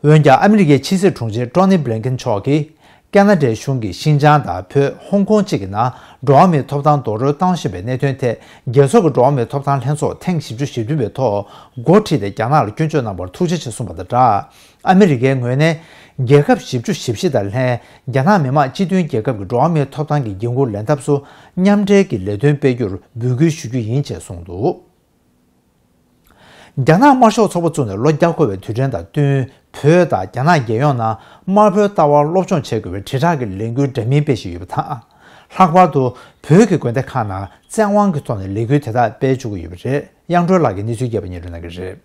འོན་ཀྱང་ཨ་མི་རི་ཀའི་ཕྱི་སྲིད་དྲུང་ཆེ་ཊོ་ནི་བྷི་ལིན་ཀེན་མཆོག་གིས། ཁ་ན་ཌའི་གཞུང་གིས་ཤིན་ཅང་དང་བོད། ཧོང་ཀོང་བཅས་ཀྱི་ནང་འགྲོ་བ་མིའི་ཐོབ་ཐང་རྡོག་རོལ་བཏང་བཞིན་པའི་གནད་དོན་ཐད། རྒྱལ་ཚོགས་ཀྱི་འགྲོ་བ་མིའི་ཐོབ་ཐང་ལྷན་ཚོགས་ཐེངས་བཞི་བཅུ་ཞེ་བདུན་པའི་ཐོག་འགོ་ཁྲིད་དེ་རྒྱ་ནག་ལ་སྐྱོན་བརྗོད་གནང་བར་ཐུགས་རྗེ་ཆེ་གསུངས་པ་དང་སྦྲགས། ཨ་མི་རི་ཀའི་ངོས་ནས། རྒྱལ་ཁབ་བཞི་བཅུ་ཞེ་བཞི་དང་ལྷན། རྒྱ་ནག་མི་དམངས་སྤྱི་མཐུན་རྒྱལ་ཁབ་ཀྱི་འགྲོ་བ་མིའི་ཐོབ་ཐང་གི་འགན་འཁུར་ལེན་ཐབས་སུ། མཉམ་འབྲེལ་གྱི་ལས་དོན་སྤེལ་རྒྱུར་འབོད་སྐུལ་ཞུ་རྒྱུ་ཡིན་ཅེས་གསུངས་འདུག་རྒྱ་ནག་དམར་ཤོག་ཚོགས་པ་བཙུགས་ནས་ལོ་བརྒྱ་འཁོར་བའི་དུས་དྲན་དང་བསྟུན། བོད་དང་རྒྱ་ནག་རྒྱལ་ཡོངས་ནང་དམར་པོའི་ལྟ་བ་སློབ་སྦྱོང་བྱེད་དགོས་པའི་དྲིལ་བསྒྲགས་ཀྱི་ལས་འགུལ་འདྲ་མིན་སྤེལ་བཞིན་ཡོད་པ་དང་། ལྷག་པར་དུ་བོད་ཀྱི་དགོན་སྡེ་ཁག་ནང་བཙན་དབང་གི་ཐོག་ནས་ལས་འགུལ་དེ་དག་སྤེལ་བཅུག་གི་ཡོད་པ་རེད། དབྱངས་སྒྲོལ་ལགས་ཀྱིས་གནས་ཚུལ་རྒྱས་པ་སྙན་སྒྲོན་གནང་གི་རེད།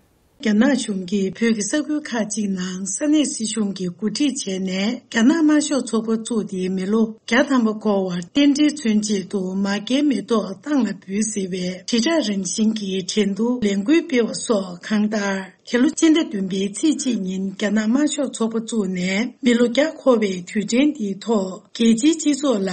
རྒྱ་ནག་གཞུང་གིས་བོད་ཀྱི་ས་ཁུལ་ཁག་ཅིག་ནང་ས་གནས་སྲིད་གཞུང་གིས་འགོ་ཁྲིད་བྱས་ནས་རྒྱ་ནག་དམར་ཤོག་ཚོགས་པ་བཙུགས་ཏེ་མི་ལོ་བརྒྱ་ཐམ་པ་འཁོར་བར་རྟེན་འབྲེལ་མཚོན་ཆེད་དུ་མ་རྒན་མེ་ཏོག་གཏིང་ལ་འབུད་ཟེར་བའི་དྲིལ་བསྒྲགས་རང་བཞིན་གྱི་འགྲན་བསྡུར་ལས་འགུལ་སྤེལ་བ་སོགས་གང་ལྟར། དེ་ལོ་སྤྱི་ཟླ་བདུན་པའི་ཚེས་གཅིག་ཉིན་རྒྱ་ནག་དམར་ཤོག་ཚོགས་པ་བཙུགས་ནས་མི་ལོ་བརྒྱ་འཁོར་བའི་དུས་དྲན་འདིའི་ཐོག་རྒྱལ་སྤྱིའི་སྤྱི་ཚོགས་ལ་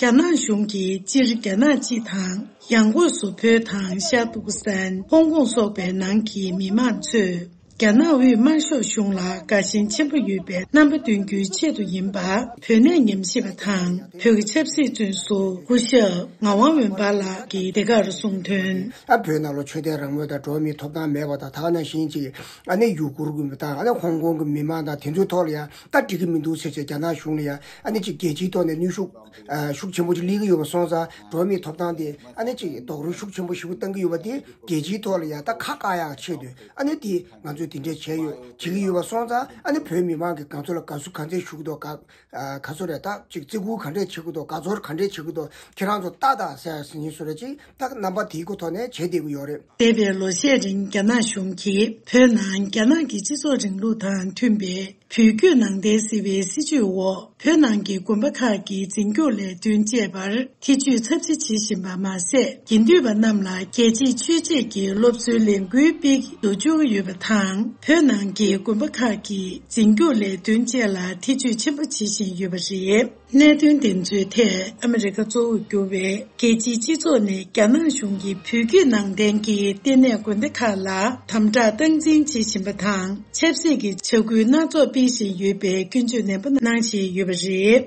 རྒྱ་ནག་གཞུང་གིས་སྤྱིར་རྒྱ་ནག་སྤྱི་དང་། ཡང་སྒོས་སུ་བོད་དང་ཤར་ཏུར་ཀི་སི་ཐན། ཧོང་ཀོང་སོགས་པའི་ནང་གི་མི་མང་ཚོས་རྒྱ་ནག་དབུས་དམར་ཤོག་གཞུང་ལ་དགའ་ཞེན་ཆེན་པོ་ཡོད་པའི་རྣམ་པ་སྟོན་རྒྱུའི་ཆེད་དུ་ཡིན་པ། བོད་གནས་ཉམས་ཞིབ་པ་དང་བོད་ཀྱི་ཆབ་སྲིད་བཙོན་ཟུར་སྐུ་ཞབས་ངག་དབང་འོད་འབར་ལགས་ཀྱིས་འདི་གར་གསུངས་དོན། ཨ་བོད་ནང་ལ་ཆོས་དད་རང་མོས་དང་འགྲོ་བ་མིའི་ཐོབ་ཐང་མེད་པ་དང་། ད་ག་ནང་བཞིན་ཅིག་ཨ་ནི་ཡུ་གུར་དགོན་པ་དང་ཨ་ནི་ཧོང་ཀོང་གི་མི་མང་དང་དེ་ཚོའི་ཐོག་ལ་ཡང་ད་འགྲིག་གི་མི་འདུག་ཟེར་བྱས་རྒྱ་ནག་གཞུང་ལ་ཡང་ཨ་ནི་ཅིག་རྒྱལ་སྤྱིའི་ཐོག་ནས་གནོན་ཤུགས་ཨ་ཤུགས་ཆེན་པོ་ཅིག་སླེབས་ཀྱི་ཡོད་པ་སོང་ཙང་འགྲོ་བ་མིའི་ཐོབ་ཐང་དེ་ཨ་ནི་ཅིག་རྡོག་རོལ་ཤུགས་ཆེན་པོ་ཞེ་པོ་གཏོང་གི་ཡོད་པ་དེ་རྒྱལ་སྤྱིའི་ཐོག་ལ་ཡང་ད་ཁ་བཀག་ཡག་ཆེད་དུ་ཨ་ནི་དེ་ང་ཚོས་དེ་འདྲས་བྱས་ཡོད་བྱེད་ཀྱི་ཡོད་པ་སོང་ཙང་ཨ་ནི་བོད་མི་མང་གིས་ང་ཚོ་ལ་དགའ་བསུ་ག་ཚོད་ཞུ་གི་འདུག་ག་ཨ་ག་ཚོད་རེད། ད་ཅིག་བརྩི་བཀུར་ག་འདྲས་བྱེད་ཀྱི་འདུག་དགའ་ཚོར་ག་འདྲས་བྱེད་ཀྱི་འདུག་ཁྱེད་རང་ཚོ་ལྟ་དང་ཟེར་ཡ་ཟེར་མཁན་བཟོ་འདྲ་ཅིག་ད་རྣམ་པ་དེའི་གོ་ཐོག་ནས་བྱེད་བསྡད་ཀྱི་ཡོད་རེད། འདས་པའི་ལོ་ཤས་རིང་རྒྱ་ནག་གཞུང་གིས་བོད་ནང་རྒྱ་ནག་གི་སྤྱི་ཚོགས་རིང་ལུགས་དང་མཐུན་པའི་བོད་བརྒྱུད་ནང་བསྟན་ཟེར་བའི་སྲིད་བྱུས་འོག་བོད་ནང་གི་དགོན་པ་ཁག་གི་འཛིན་སྐྱོང་ལས་དོན་བཅས་པར་ཐེ་ཇུས་ཚབས་ཆེ་བྱེད་བཞིན་པ་མ་ཟད། དགེ་འདུན་པ་རྣམས་ལ་རྒྱལ་གཅེས་ཆོས་གཅེས་ཀྱི་སློབ་གསོའི་ལས་འགུལ་སྤེལ་དུ་བཅུག་གི་ཡོད་པ་དང་། བོད་ནང་གི་དགོན་པ་ཁག་གི་འཛིན་སྐྱོང་ལས་དོན་བཅས་ལ་ཐེ་ཇུས་ཆེན་པོ་བྱེད་བཞིན་ཡོད་པ་རེད། གནད་དོན་དེ་ཚོའི་ཐད་ཨ་མི་རི་ཀ་གཙོ་བོར་གྱུར་བའི་རྒྱལ་སྤྱིའི་སྤྱི་ཚོགས་ནས་རྒྱ་ནག་གཞུང་གིས་བོད་བརྒྱུད་ནང་བསྟན་གྱི་ལྟེ་གནས་དགོན་སྡེ་ཁག་ལ་དམ་དྲག་སྟངས་འཛིན་བྱེད་བཞིན་པ་དང་། ཆབ་སྲིད་ཀྱི་བྱ་འགུལ་སྣ་ཚོགས་སྤེལ་བཞིན་ཡོད་པའི་སྐྱོན་བརྗོད་ནན་པོ་གནང་བཞིན་ཡོད་པ་རེད།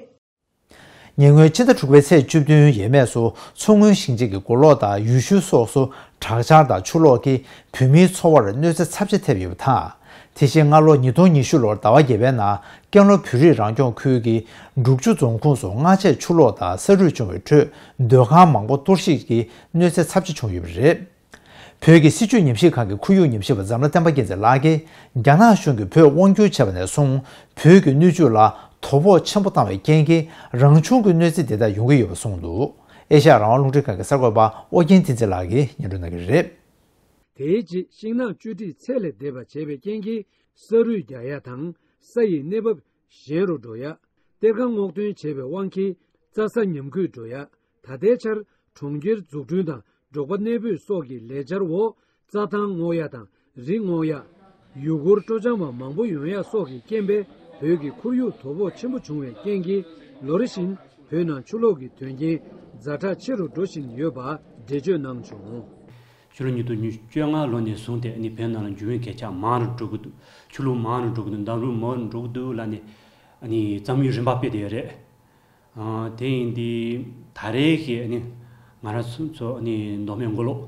ཉེ་སྔོན་ཕྱི་ཟླ་དྲུག་པའི་ཚེས་བཅུ་བདུན་ཡས་མས་སུ་མཚོ་སྔོན་ཞིང་ཆེན་གྱི་མགོ་ལོག་དང་ཡུལ་ཤུལ་སོགས་སུ་དྲག་ཆར་དང་ཆུ་ལོག་གིས་བོད་མིའི་འཚོ་བར་གནོད་འཚེ་ཚབས་ཆེ་ཐེབས་ཡོད་པ་དང་། དེ་བཞིན་སྔ་ལོ་ཉིས་སྟོང་ཉི་ཤུ་ལོར་ཟླ་བ་བརྒྱད་པའི་ནང་ཀན་ལྷོ་བོད་རིགས་རང་སྐྱོང་ཁུལ་གྱི་འབྲུག་ཆུ་རྫོང་ཁོངས་སུ་སྔ་རྗེས་ཆུ་ལོག་དང་ས་རུད་བྱུང་བའི་ཁྲོད་སྡོད་ཁང་མང་པོ་གཏོར་བཤིག་གིས་གནོད་འཚེ་ཚབས་ཆེ་བྱུང་ཡོད་པ་རེད། བོད་ཀྱི་སྲིད་བྱུས་ཉམས་ཞིབ་ཁང་གི་ཁོར་ཡུག་ཉམས་ཞིབ་པ་འཛམ་ལྷ་བསྟན་པ་རྒྱལ་མཚན་ལགས་ཀྱིས་རྒྱ་ནག་གཞུང་གིས་བོད་དབང་བསྒྱུར་བྱས་པ་ནས་བཟུང་བོད་ཀྱི་སྣོད་བཅུད་ལ་དོ་ཕོག་ཆེན་པོ་བཏང་བའི་རྐྱེན་གྱིས་རང་བྱུང་གི་གནོད་འཚེ་དེ་དག་ཡོང་གི་ཡོད་པ་གསུངས་འདུག་ཨེ་ཤ་ཡ་རང་དབང་རླུང་འཕྲིན་ཁང་གི་གསར་འགོད་པ་ཨོ་རྒྱན་བསྟན་འཛིན་ལགས་ཀྱིས་སྙན་སྒྲོན་གནང་གི་རེད། དེའི་རྗེས་ཤིང་ནགས་བཅོས་སྒྲིག་ཚད་ལས་འདས་པ་བྱས་པའི་རྐྱེན་གྱིས་ས་རུད་རྒྱག་ཡ་དང་ས་ཡི་གནས་བབ་ཞན་རུ་འགྲོ་ཡ། གཏེར་ཁ་སྔོག་འདོན་བྱས་པའི་དབང་གིས་རྩྭ་ས་ཉམས་རྒུད་འགྲོ་ཡ། ད་ལྟའི་ཆར་གྲོང་ཁྱེར་འཛུགས་སྐྲུན་དང་འབྲོག་པ་གནས་སྤོས་སོགས་ཀྱི་ལས་འཆར་འོག་རྩྭ་ཐང་སྔོག་ཡ་དང་རི་སྔོག་ཡ། ཡུལ་སྐོར་སྤྲོ་འཆམ་པ་མང་པོ་ཡོང་ཡ་སོགས་ཀྱི་རྐྱེན་པས་བོད་ཀྱི་ཁོར་ཡུག་དོ་ཕོག་ཆེན་པོ་བྱུང་བའི་རྐྱེན་གྱིས་ལོ་རེ་བཞིན་བོད་ནང་ཆུ་ལོག་གི་དོན་རྐྱེན་ཛ་དྲག་ཆེ་རུ་འགྲོ་བཞིན་ཡོད་པ་འགྲེལ་བརྗོད་གནང་བྱུང་། ཕྱི་ལོ་ཉིས་སྟོང་བཅོ་ལྔ་ལོ་ནས་བཟུང་སྟེ་ཨ་ནི་བོད་ནང་ལ་འགྱུར་བའི་གས་ཆག་མང་རུ་འགྲོ་གི་འདུག་ཆུ་ལོག་མང་རུ་འགྲོ་གི་འདུག་འདམ་རུད་མང་རུ་འགྲོ་གི་འདུག་ལབ་ནས་ཨ་ནི་བསམ་ཡུལ་རིམ་པ་སྤེལ་བསྡད་ཡོད་རེད། ཨ་དེ་ཡིན་དུས་ད་རེས་ཀྱི་ཨ་ནི་ང་རང་ཚོ་ཚོ་ཨ་ནི་མདོ་སྨད་མགོ་ལོག་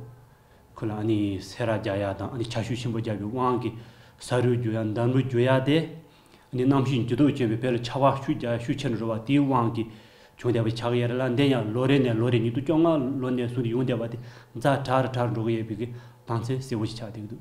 ཁུལ་ལ་ཨ་ནི་སེ་ར་རྒྱག་ཡ་དང་ཨ་ནི་ཆར་ཆུ་ཆེན་པོ་རྒྱག་པའི་དབང་གིས་ས་རུད་རྒྱུག་ཡ་འདམ་རུད་རྒྱུག་ཡ་དེ། ཨ་ནི་གནམ་གཤིས་འགྱུར་ལྡོག་ཅན་པའི་བོད་ལ་ཆར་པ་ཤུགས་རྒྱག་ཤུགས་ཆེ་རུ་འགྲོ་བ་དེའི་དབང་གིས་བྱུང་བསྡད་པ་ཆགས་ཀྱི་ཡོད་རེད་ལ། འདི་ཡང་ལོ་རེ་ནས་ལོ་རེ་ཉིས་སྟོང་བཅོ་ལྔ་ལོ་ནས་བཟུང་སྟེ་ཡོང་བསྡད་པ་དེ་ཛ་དྲག་རུ་དྲག་རུ་འགྲོ་གི་ཡོད་པའི་གི་གདེང་ཚོད་གསལ་པོ་ཞིག་ཆགས་བསྡད་ཀྱི་འདུག་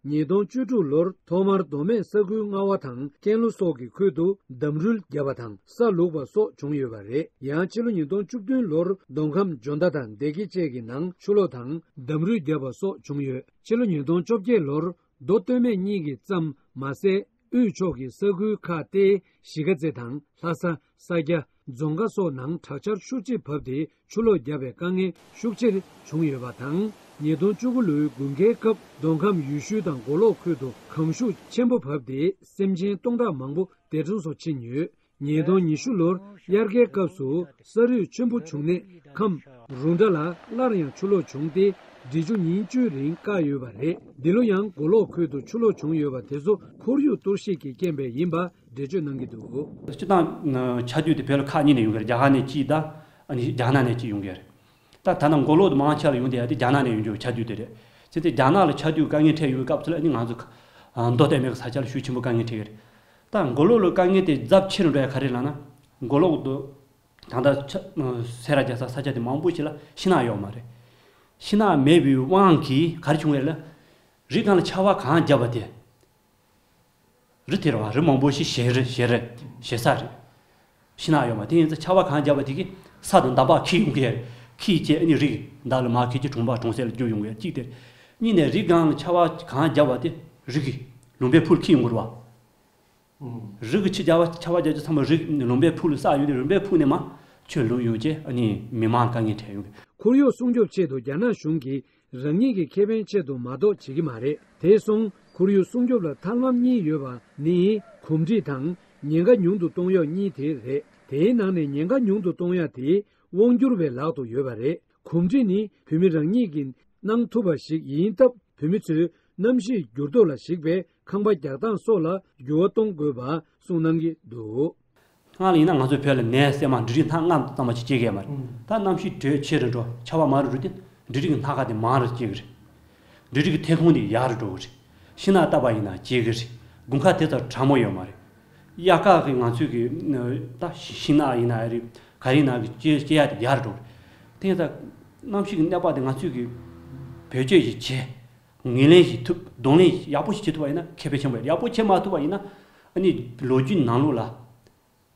ཉིས་སྟོང་བཅུ་དྲུག་ལོར་ཐོག་མར་མདོ་སྨད་ས་ཁུལ་རྔ་བ་དང་ཀན་ལྷོ་སོགས་ཀྱི་ཁུལ་དུ་འདམ་རུད་བརྒྱབ་པ་དང་ས་བླུགས་པ་སོགས་བྱུང་ཡོད་པ་རེད། ཡང་ཕྱི་ལོ་ཉིས་སྟོང་བཅུ་བདུན་ལོར་མདོ་ཁམས་འཇོ་མདའ་དང་སྡེ་དགེ་བཅས་ཀྱི་ནང་ཆུ་ལོག་དང་འདམ་རུད་བརྒྱབ་པ་སོགས་བྱུང་ཡོད། ཕྱི་ལོ་ཉིས་སྟོང་བཅོ་བརྒྱད་ལོར་མདོ་སྟོད་སྨད་གཉིས་ཀྱི་ཙམ་མ་ཟད། དབུས་ཕྱོགས་ཀྱི་ས་ཁུལ་ཁག་སྟེ་གཞིས་ཀ་རྩེ་དང་ལྷ་ས། ས་སྐྱ། རྫོང་ཁ་སོགས་ནང་དྲག་ཆར་ཤུགས་ཆེ་བབས་ཏེ་ཆུ་ལོག་བརྒྱབ་པའི་དཀའ་ངལ་ཤུགས་ཆེར་བྱུང་ཡོད་པ་དང་། ཉིས་སྟོང་བཅུ་དགུ་ལོའི་དགུན་ཁའི་སྐབས་མདོ་ཁམས་ཡུལ་ཤུལ་དང་མགོ་ལོག་ཁུལ་དུ་གངས་ཤུགས་ཆེན་པོ་བབས་ཏེ་སེམས་ཅན་སྟོང་ཕྲག་མང་པོ་འདས་གྲོངས་སུ་ཕྱིན་ཡོད། ཉིས་སྟོང་ཉི་ཤུ་ལོར་དབྱར་ཁའི་སྐབས་སུ་ས་རུད་ཆེན་པོ་བྱུང་ནས་ཁམས་རུ་འདྲ་ལ་སླར་ཡང་ཆུ་ལོག་བྱུང་སྟེ་འབྲི་ཆུ་ཉིན་བཅུའི་རིང་བཀག་ཡོད་པ་རེད། འདི་ལོ་ཡང་མགོ་ལོག་ཁུལ་དུ་ཆུ་ལོག་བྱུང་ཡོད་པ་དེ་ཚོ་ཁོར་ཡུག་གཏོར་བཤིག་གི་རྐྱེན་པས་ཡིན་པ་འགྲེལ་བརྗོད་གནང་གི་འདུག་སྤྱིར་བཏང་ཆར་དུས་དེ་བོད་ལ་ཁག་གཉིས་ནས་ཡོང་གི་རེད། རྒྱ་གར་ནས་གཅིག་དང་ཨ་ནི་རྒྱ་ནག་ནས་གཅིག་ཡོང་གི་རེད། ད་ད་ལྟ་མགོ་ལོག་ཏུ་མང་ཆེ་བ་ཡོང་བསྡད་ཡ་དེ་རྒྱ་ནག་ནས་ཡོང་རྒྱུ་ཆར་དུས་དེ་རེད། བྱས་ཙང་རྒྱ་ནག་ལ་ཆར་དུས་དཀའ་ངལ་འཕྲད་ཡོང་བའི་སྐབས་སུ་ལ་ཨ་ནི་ང་ཚོ་མདོ་སྟོད་སྨད་ཀྱི་ས་ཆ་ལ་ཤུགས་ཆེན་པོ་དཀའ་ངལ་འཕྲད་ཀྱི་རེད། ད་མགོ་ལོག་ལ་དཀའ་ངལ་དེ་ཚབས་ཆེ་རུ་འགྲོ་ཡ་ག་རེ་ལབ་ན། མགོ་ལོག་ཏུ་ད་ལྟ་ཆ་སེ་ར་རྒྱལ་ས་ས་ཆ་དེ་མང་པོ་ཞིག་ལ་ཤིང་ནགས་ཡོད་མ་རེད། ཤིང་ནགས་མེད་པའི་དབང་གིས་ག་རེ་བྱུང་བ་རེད་ལབ། རི་སྒང་ལ་ཆར་པ་གང་བརྒྱབ་པ་དེ། རི་དེ་རེད་བ། རི་མང་པོ་ཞིག་བཞེས་རི་བཞེས་རི་བཞེས་ས་རེད། ཤིང་ནགས་ཡོད་མ་དེ་ཡིན་ཙང་ཆར་པ་གང་བརྒྱབ་པ་དེ་གིས་ས་དང་འདམ་བག་འཁྱིལ་ཡོང་གི་རེད། འཁྱིལ་བྱས་ཨ་ནི་རི་འདབས་ལ་མར་འཁྱིལ་གྱི་གྲོང་པ་གྲོང་གསེབ་ལ་རྒྱུག་ཡོང་གི་རེད། གཅིག་དེ་རེད། གཉིས་ནས་རི་སྒང་ལ་ཆར་པ་གང་བརྒྱབ་པ་དེ་ རི་གི་ལུང་པའི་ཕུ་ལ་འཁྱེར་ཡོང་གི་རེད་བ། རི་གི་ཆུ་རྒྱག་པ་ཆར་པ་རྒྱག་རྒྱུ་ཚང་མ་རི་ལུང་པའི་ཕུ་ལ་བསགས་ཡོང་དུས་ལུང་པའི་ཕུ་ནས་མར་ཆུ་ལུད་ཡོང་བྱས་ཨ་ནི་མི་མང་ལ་དཀའ་ངལ་འཕྲད་ཡོང་གི། ཁོར་ཡུག་སྲུང་སྐྱོབ་ཆེད་དུ་རྒྱ་ནག་གཞུང་གིས་རང་ཉིད་ཀྱི་ཁེ་ཕན་ཆེད་དུ་མ་གཏོགས་བྱེད་ཀྱི་མ་རེད། དེ་སོང་ཁོར་ཡུག་སྲུང་སྐྱོབ་ལ་ཐབས་ལམ་གཉིས་ཡོད་པ་ནི་གོམས་འདྲིས་དང་ཉེན་ཁ་ཉུང་དུ་གཏོང་ཡག་གཉིས་དེ་རེད། དེའི་ནང་ནས་ཉེན་ཁ་ཉུང་དུ་གཏོང་ཡག་དེ་དབང་སྒྱུར་བའི་ལག་ཏུ་ཡོད་པ་རེད། གོམས་འདྲིས་ནི་བོད་མི་རང་ཉིད་ཀྱིས་གནང་ཐུབ་པ་ཞིག་ཡིན་སྟབས། བོད་མི་ཚོས་གནམ་གཤིས་འགྱུར་ལྡོག་ལ་གཞིགས་པའི་ཁང་པ་རྒྱག་སྟངས་སོགས་ལ་འགྱུར་བ་གཏོང་དགོས་པ་གསུངས་གནང་གི་འདུག། སྔར་ལ་ཡིན་ན་ང་ཚོའི་བོད་ལ་ནས་སྲན་མ་འབྲུ་རིགས་སྣ་ལྔ་ཙམ་མ་ཞིག་སྐྱེ་གི་ཡོད་མ་རེད། ད་གནམ་གཤིས་དྲོད་ཆེ་རུ་འགྲོ། ཆར་པ་མང་རུ་འགྲོ་དུས་འབྲུ་རིགས་སྣ་ཁ་དེ་མང་རུ་སྐྱེ་གི་རེད། འབྲུ་རིགས་ཐོན་ཁུངས་དེ་ཡག་རུ་འགྲོ་གི་རེད། ཤིང་ནགས་བཏབ་པ་ཡིན་ན་སྐྱེ་གི་རེད། དགུན་ཁ་དེ་ཙམ་གྲང་མོ་ཡོད་མ་རེད། དབྱར་ཁ་གི་ང་ཚོས་གི་ད་ཤིང་ནགས་ཡིན་ན་རེད། ག་རེ་ཡིན་ན་གི་སྐྱེ་སྐྱེ་ཡག་དེ་ཡག་རུ་འགྲོ་གི་རེད། དེ་ཡིན་ཙང་གནམ་གཤིས་ཀྱི་གནས་བབ་དེ་ང་ཚོས་གི་བེད་སྤྱོད་ཅིག་བྱས། ངོས་ལེན་ཞིག་ཐུབ། གདོང་ལེན་ཡག་པོ་ཞིག་བྱེད་ཐུབ་པ་ཡིན་ན་ཁེ་ཕན་ཆེན་པོ་རེད། ཡག་པོ་བྱེད་མ་ཐུབ་པ་ཡིན་ན་ཨ་ནི་ལོ་རྒྱུས་ནང་ལོགས་ལ།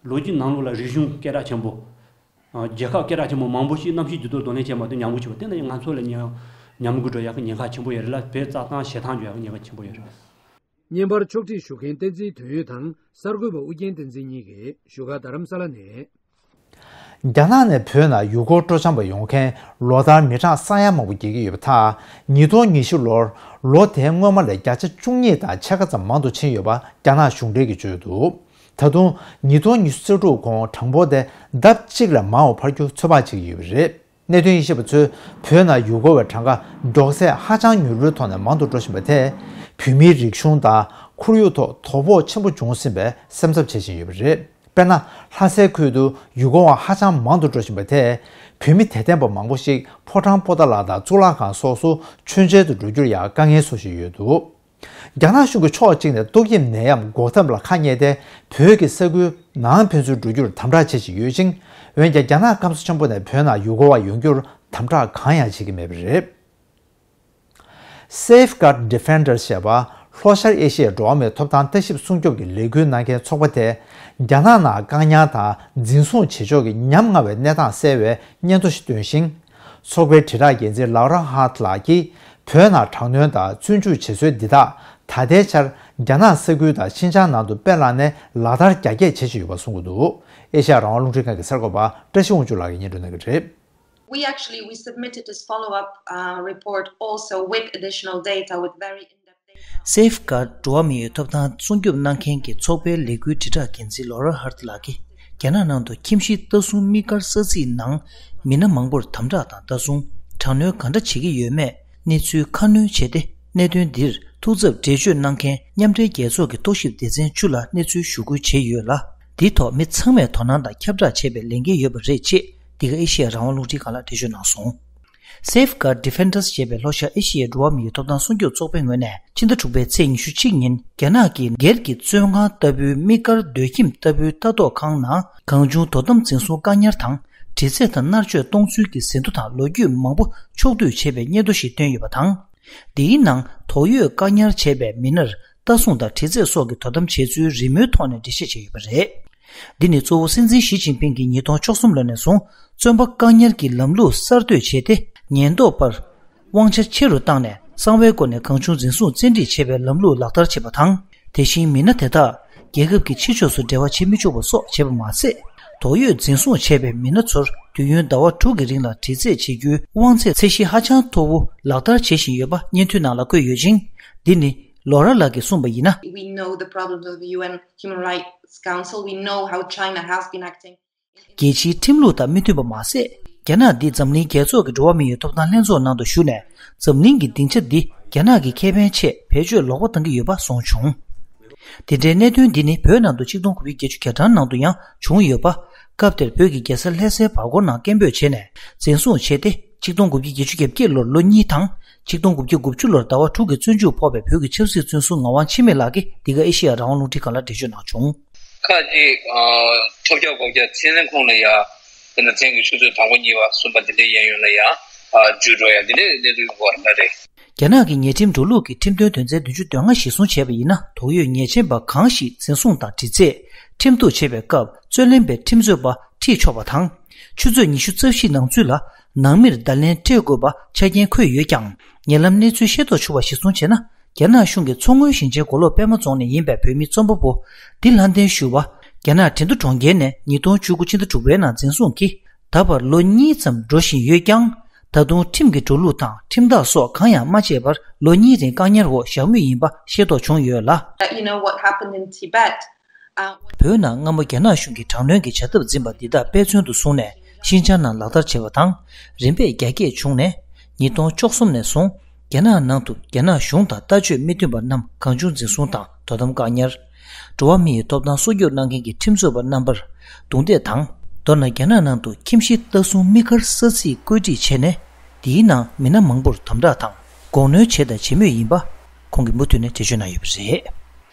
ལོ་རྒྱུས་ནང་ལོགས་ལ་རིག་གཞུང་སྐད་གྲགས་ཆེན་པོ། ཨ། རྒྱལ་ཁབ་སྐད་གྲགས་ཆེན་པོ་མང་པོ་ཞིག་གནམ་གཤིས་འགྱུར་ལྡོག་གདོང་ལེན་བྱེད་མ་ཐུབ་ཉམས་རྒུད་བྱུང་བ་དེ་ནི་ང་ཚོ་ལ་ཉམས་ཉམས་རྒུད་འགྲོ་ཡག་གི་ཉེན་ཁ་ཆེན་པོ་ཡོད་རེད་ལ། བོད་རྩྭ་ཐང་གཞས་ཐང་འགྱུར་ཡག་གི་ཉེན་ཁ་ཆེན་པོ་ཡོད་རེད། བརྙན་པར་ཕྱོགས་སྒྲིག་ཞུ་མཁན་བསྟན་འཛིན་དོན་ཡོད་དང་གསར་འགོད་པ་ཨུ་རྒྱན་བསྟན་འཛིན་གཉིས་ཀྱིས་བཞུགས་སྒར་རྡ་རམ་ས་ལ་ནས། རྒྱ་ནག་ནས་བོད་ནང་ཡུལ་སྐོར་སྤྲོ་འཆམ་པ་ཡོང་མཁན་ལོ་ལྟར་མི་གྲངས་ས་ཡ་མང་པོ་བརྒལ་གྱི་ཡོད་པ་དང་། ཉིས་སྟོང་ཉི་ཤུ་ལོར་ལོ་དེའི་སྔོན་མ་ལས་བརྒྱ་ཆ་བཅུ་གཉིས་དང་ཕྱེད་ཀ་ཙམ་མང་དུ་ཕྱིན་ཡོད་པ་རྒྱ་ནག་གཞུང་འབྲེལ་གྱིས་བརྗོད་འདུག། ད་དུང་ཉིས་སྟོང་ཉི་ཤུ་རྩ་དྲུག་གོང་གྲངས་འབོར་དེ་ལྡབ་གཅིག་ལས་མང་བ་འཕར་རྒྱུ་ཚོད་དཔག་བྱེད་ཀྱི་ཡོད་པ་རེད། གནད་དོན་ཡིད་ཆེས་པ་ཚོས་བོད་ནང་ཡུལ་སྐོར་བའི་གྲངས་ཀ་མགྱོགས་ཚད་ཧ་ཅང་མྱུར་པོའི་ཐོག་ནས་མང་དུ་འགྲོ་བཞིན་པ་དེས་བོད་མིའི་རིག་གཞུང་དང་ཁོར་ཡུག་ཐོག་དོ་ཕོག་ཆེན་པོ་འབྱུང་སྲིད་པའི་སེམས་འཚབ་བྱེད་བཞིན་ཡོད་པ་རེད། དཔེར་ན། ལྷ་སའི་ཁུལ་དུ་ཡུལ་སྐོར་བ་ཧ་ཅང་མང་དུ་འགྲོ་བཞིན་པ་དེས་བོད་མི་དད་ལྡན་པ་མང་པོ་ཞིག་ཕོ་བྲང་པོ་ཏཱ་ལ་དང་གཙུག་ལག་ཁང་སོགས་སུ་མཆོད་མཇལ་དུ་འགྲོ་རྒྱུར་ཡང་དཀའ་ངལ་བཟོ་བཞིན་ཡོད་འདུག། རྒྱ་ནག་གཞུང་གིས་ཕྱོགས་གཅིག་ནས་ཏོག་དབྱིབས་ནད་ཡམས་འགོག་ཐབས་ལ་ཁ་གཉེར་ཏེ་བོད་ཀྱི་ས་ཁུལ་ནང་ཕན་ཚུན་འགྲོ་རྒྱུར་དམ་དྲག་བྱེད་བཞིན་ཡོད་ཅིང་། འོན་ཀྱང་རྒྱ་ནག་སྐམ་ས་ཆེན་པོ་ནས་བོད་ནང་ཡུལ་སྐོར་བ་ཡོང་རྒྱུར་དམ་དྲག་གང་ཡང་བྱེད་ཀྱི་མེད་པ་རེད། Safeguard Defenders ཞེས་པ་ལྷོ་ཤར་ཨེ་ཤི་ཡའི་འགྲོ་བ་མིའི་ཐོབ་ཐང་ལྟ་ཞིབ་སྲུང་སྐྱོབ་ཀྱི་ལས་འགུལ་གནང་མཁན་ཚོགས་པ་དེས་རྒྱ་ནག་ནང་བཀག་ཉར་དང་འཛིན་བཟུང་བྱེད་ཕྱོགས་ཀྱི་ཉམ་ང་བའི་གནས་སྟངས་གསལ་བའི་སྙན་ཐོ་ཞིག་བཏོན་ཞིང་། ཚོགས་པའི་དྲིལ་བསྒྲགས་འགན་འཛིན་ལའོ་ར་ཧཱ་ལགས་ཀྱིས་བོད་ནང་དྲག་གནོན་དང་བཙོན་འཇུག་བྱེད་སྲོལ་འདི་དག་ད་ལྟའི་ཆར་རྒྱ་ནག་ས་ཁུལ་དང་ཤིན་ཅང་ནང་དུ་དཔེ་བླངས་ནས་ལག་བསྟར་རྒྱ་སྐྱེད་བྱེད་བཞིན་ཡོད་པ་གསུངས་ཀྱི་འདུག། ཨེ་ཤ་ཡ་རང་དབང་རླུང་འཕྲིན་ཁང་གི་གསར་འགོད་པ་བཀྲ་ཤིས་དབང་ཕྱུག་ལགས་ཀྱིས་སྙན་སྒྲོན་གནང་གི་རེད། We actually, we submitted this follow-up, uh, report also with additional data, with very in-depth data. Safeguard འགྲོ་བ་མིའི་ཐོབ་ཐང་སྲུང་སྐྱོབ་གནང་མཁན་གྱི་ཚོགས་པའི་ལས་འགུལ་དྲིལ་བསྒྲགས་འགན་འཛིན་ལོ་ར་ཧར་ཏི་ལགས་ཀྱིས་རྒྱ་ནག་ནང་དུ་ཁྱིམ་གཞིས་ལྟ་སྲུང་དམིགས་བཀར་ས་ཚིགས་ནང་མི་སྣ་མང་པོར་དམ་དྲག་དང་ལྟ་སྲུང་། དྲག་གནོན་ག་འདྲ་བྱེད་ཀྱི་ཡོད་མེད་གནས་ཚུལ་ཁ་སྣོན་བྱས་ཏེ། གནད་དོན་འདིར་ཐུགས་འཚབ་འགྲེལ་བརྗོད་གནང་མཁན་མཉམ་འབྲེལ་རྒྱལ་ཚོགས་ཀྱི་རྟོག་ཞིབ་སྡེ་ཚན་བཅུ་ལ་གནས་ཚུལ་ཞུ་སྐུལ་བྱས་ཡོད་ལ། འདིའི་ཐོག་མི་ཚང་མས་དོ་སྣང་དང་ཁྱབ་བསྒྲགས་བྱེད་པའི་ལས་འགན་ཡོད་པ་རེད་ཅེས་འདི་ག་ཨེ་ཤེ་ཡ་རང་དབང་རླུང་འཕྲིན་ཁང་ལ་འགྲེལ་བརྗོད་གནང་སོང་། Safeguard Defenders ཞེས་པའི་ལྷོ་ཤར་ཨེ་ཤེ་ཡའི་འགྲོ་བ་མིའི་ཐོབ་ཐང་སྲུང་སྐྱོབ་ཚོགས་པའི་ངོས་ནས་ཕྱི་ཟླ་དྲུག་པའི་ཚེས་ཉི་ཤུ་གཅིག་ཉིན་རྒྱ་ནག་གི་སྒེར་གྱི་བཙོན་ཁང་ལྟ་བུའི་དམིགས་བཀར་སྡོད་ཁྱིམ་ལྟ་བུའི་ལྟ་རྟོག་ཁང་ནང་གང་བྱུང་དོ་དམ་འཛིན་བཟུང་བཀག་ཉར་དང་། དྲི་རྩད་དང་མནར་གཅོད་གཏོང་ཚུལ་གྱི་ཟིན་ཐོ་དང་ལོ་རྒྱུས་མང་པོ་ཕྱོགས་བསྡུས་བྱས་པའི་སྙན་ཐོ་ཞིག་བཏོན་ཡོད་པ་དང་། འདིའི་ནང་དོགས་ཡོད་བཀག་ཉར་བྱས་པའི་མི་སྣར་ལྟ་སྲུང་དང་དྲི་རྩད་སོགས་ཀྱི་དོ་དམ་བྱས་ཚུལ་རི་མོའི་ཐོག་ནས་འགྲེལ་བཤད་བྱས་ཡོད་པ་རེད། འདི་ནི་གཙོ་བོ་སྲིད་འཛིན་ཞི་ཅིན་ཕིང་གིས་ཉིས་སྟོང་བཅུ་གསུམ་ལོ་ནས་བཟུང་བཙོན་པ་བཀག་ཉར་གྱི་ལམ་ལུགས་གསར་གཏོད་བྱས་ཏེ། ཉེན་རྟོག་པར་དབང་ཆ་ཆེ་རུ་བཏང་ནས་གསང་བའི་སྒོ་ནས་གང་བྱུང་འཛིན་བཟུང་བཙན་ཁྲིད་བྱེད་པའི་ལམ་ལུགས་ལག་བསྟར་བྱེད་པ་དང་། དེ་བཞིན་མི་སྣ་དེ་དག་རྒྱལ་ཁབ་ཀྱི་ཕྱི་ཕྱོགས་སུ་འབྲེལ་བ་བྱེད་མི་བཅུག་པ་སོགས་བྱས་པ་མ་ཟད། དོགས་ཡོད་འཛིན་བཟུང་བྱས་པའི་མི་སྣ་ཚོར་དུས་ཡུན་ཟླ་བ་དྲུག་གི་རིང་ལ་དྲི་རྩད་བྱེད་རྒྱུའི་དབང་ཚད་ཚད་གཞི་ཧ་ཅང་མཐོ་བོ་ལག་བསྟར་བྱེད་བཞིན་ཡོད་པ་སྙན་ཐོའི་ནང་ལ་འཁོད་ཡོད་ཅིང་། འདི་ནི་ལོ་ར་ལགས་ཀྱིས་གསུངས་པ་ཡིན་ན། We know the problems of the U N Human Rights Council. We know how China has been acting. རྒྱལ་སྤྱིའི་ཁྲིམས་ལུགས་དང་མི་མཐུན་པ་མ་ཟད། རྒྱ་ནག་འདི་འཛམ་གླིང་རྒྱལ་ཚོགས་ཀྱི་འགྲོ་བ་མིའི་ཐོབ་ཐང་ལྷན་ཚོགས་ནང་དུ་ཞུགས་ནས། འཛམ་གླིང་གི་སྡིངས་ཆ་འདི་རྒྱ་ནག་གི་ཁེ་ཕན་ཆེད་བེད་སྤྱོད་ལོག་པ་བཏང་གི་ཡོད་པ་གསུངས་བྱུང་། དེ་འདྲའི་གནད་དོན་འདི་ནི་བོད་ནང་དུ་ཆིག་སྟོང་དགུ་བརྒྱ་བརྒྱད་ཅུ་གྱ་གྲངས་ནང་དུ་ཡང་བྱུང་ཡོད་པ། སྐབས་དེར་བོད་ཀྱི་རྒྱལ་ས་ལྷ་སའི་བར་སྐོར་ནང་སྐད་འབོད་བྱས་ནས་འཛིན་བཟུང་བྱས་ཏེ། ཆིག་སྟོང་དགུ་བརྒྱ་བརྒྱད་ཅུ་གྱ་བརྒྱད་ལོར་ལོ་གཉིས་དང་། ཆིག་སྟོང་དགུ་བརྒྱ་དགུ་བཅུ་ལོར་ཟླ་བ་དྲུག་གི་བཙོན་འཇུག་ཕོག་པའི་བོད་ཀྱི་ཆབ་སྲིད་བཙོན་ཟུར་ངག་དབང་འཆི་མེད་ལགས་ཀྱིས་འདི་ག་ཨེ་ཤེ་ཡ་རང་དབང་རླུང་འཕྲིན་ཁང་ལ་འགྲེལ་བརྗོད་གནང་བྱུང་། ཁག་ཅིག་ཨ་ཁྲོ་རྒྱག་སྒོ་རྒྱག་ཚེ་རིང་ཁོང་ལ་ཡ། དེ་ནས་མཚན་གྱི་ཆུ་ཚོད་དང་པོ་གཉིས་པ་གསུམ་པ་དེ་འདྲའི་གཡས་གཡོན་ལ་ཡ། ཨ་འཇུས་འགྲོ་ཡ་དེ་འདྲའི་གནས་ཚུལ་ཡོང་གི་ཡོད་རེད། རྒྱ་ནག་གི་ཉེས་ཁྲིམས་འགྲོ་ལུགས་ཀྱི་ཁྲིམས་དོན་དོན་ཚན་བདུན་ཅུ་དོན་ལྔ་གཞིར་བཟུང་བྱས་པ་ཡིན་ན། དོགས་ཡོད་ཉེས་ཅན་པ་གང་ཞིག་འཛིན་བཟུང་དང་དྲི་རྩད། ཁྲིམས་གཏུག་བྱེད་པའི་སྐབས་རྩོད་ལེན་པའི་ཁྲིམས་རྩོད་པ་ཁྲིད་ཆོག་པ་དང་། ཆུ་ཚོད་ཉི་ཤུ་རྩ་བཞིའི་ནང་ཚུད་ལ་ནང་མིར་བརྡ་ལན་སྤྲད་དགོས་པ་ཆ་རྐྱེན་འཁོད་ཡོད་ཀྱང་། ཉེ་ལམ་གནས་ཚུལ་ཤེས་རྟོགས་བྱུང་བ་གཞིར་བཟུང་བྱས་ན། རྒྱ་ནག་གཞུང་གི་མཚོ་སྔོན་ཞིང་ཆེན་མགོ་ལོག་པད་མ་རྫོང་ནས་ཡིན་པའི་བོད་མི་རྩོམ་པ་པོ་ལྡི་ལྷ་ལྡན་ཞུ་བ། རྒྱ་ནག་ཁྲིན་ཏུ་གྲོང་ཁྱེར་ནས་ཉིས་སྟོང་བཅུ་དགུ་ཕྱི་ཟླ་དྲུག་པའི་ནང་འཛིན་བཟུང་གིས། ད་བར་ལོ་གཉིས་ཙམ་འགྲོ་བཞིན་ཡོད་ཀྱང་། ད་དུང་ཁྲིམས་ཀྱི་འགྲོ་ལུགས་དང་ཁྲིམས་ཐག་སོགས་གང་ཡང་མ་བཅད་པར་ལོ་གཉིས་རིང་བཀག་ཉར་འོག་བཞག་མུས་ཡིན་པ་ཤེས་རྟོགས་བྱུང་ཡོད་ལ། But you know what happened in Tibet? Uh, བོད་ནང་སྔ་མོ་རྒྱ་ནག་གཞུང་གིས་དྲག་གནོན་གྱི་བྱ་ཐབས་འཛིན་པ་འདི་དག་དཔེ་མཚོན་དུ་བཟུང་ནས་ཤིན་ཅང་ནང་ལག་བསྟར་བྱས་པ་དང་། རིམ་པས་རྒྱ་སྐྱེད་བྱུང་ནས། ཉིས་སྟོང་བཅུ་གསུམ་ནས་བཟུང་རྒྱ་ནག་ནང་དུ་རྒྱ་ནག་གཞུང་དང་ལྟ་སྤྱོད་མི་མཐུན་པ་རྣམས་གང་བྱུང་འཛིན་བཟུང་དང་དོ་དམ་བཀག་ཉར། འགྲོ་བ་མི་ཡི་ཐོབ་ཐང་སྲུང་སྐྱོབ་གནང་མཁན་གྱི་ཁྲིམས་རྩོད་པ་རྣམ་པར་རྡུང་རྡེག་དང་། མདོར་ན་རྒྱ་ནག་ནང་དུ་ཁྱིམ་གཞི་ལྟ་སྲུང་དམིགས་བཀར་ས་ཚིགས་བཀོད་སྒྲིག་བྱས་ནས། དེའི་ནང་མི་སྣ་མང་པོར་དམ་དྲག་དང་། དགོངས་གནོན་བྱས་དང་བྱེད་མུས་ཡིན་པ། ཁོང་གིས་མུ་མཐུད་ནས་འགྲེལ་བརྗོད་གནང་ཡོད་པ་རེད།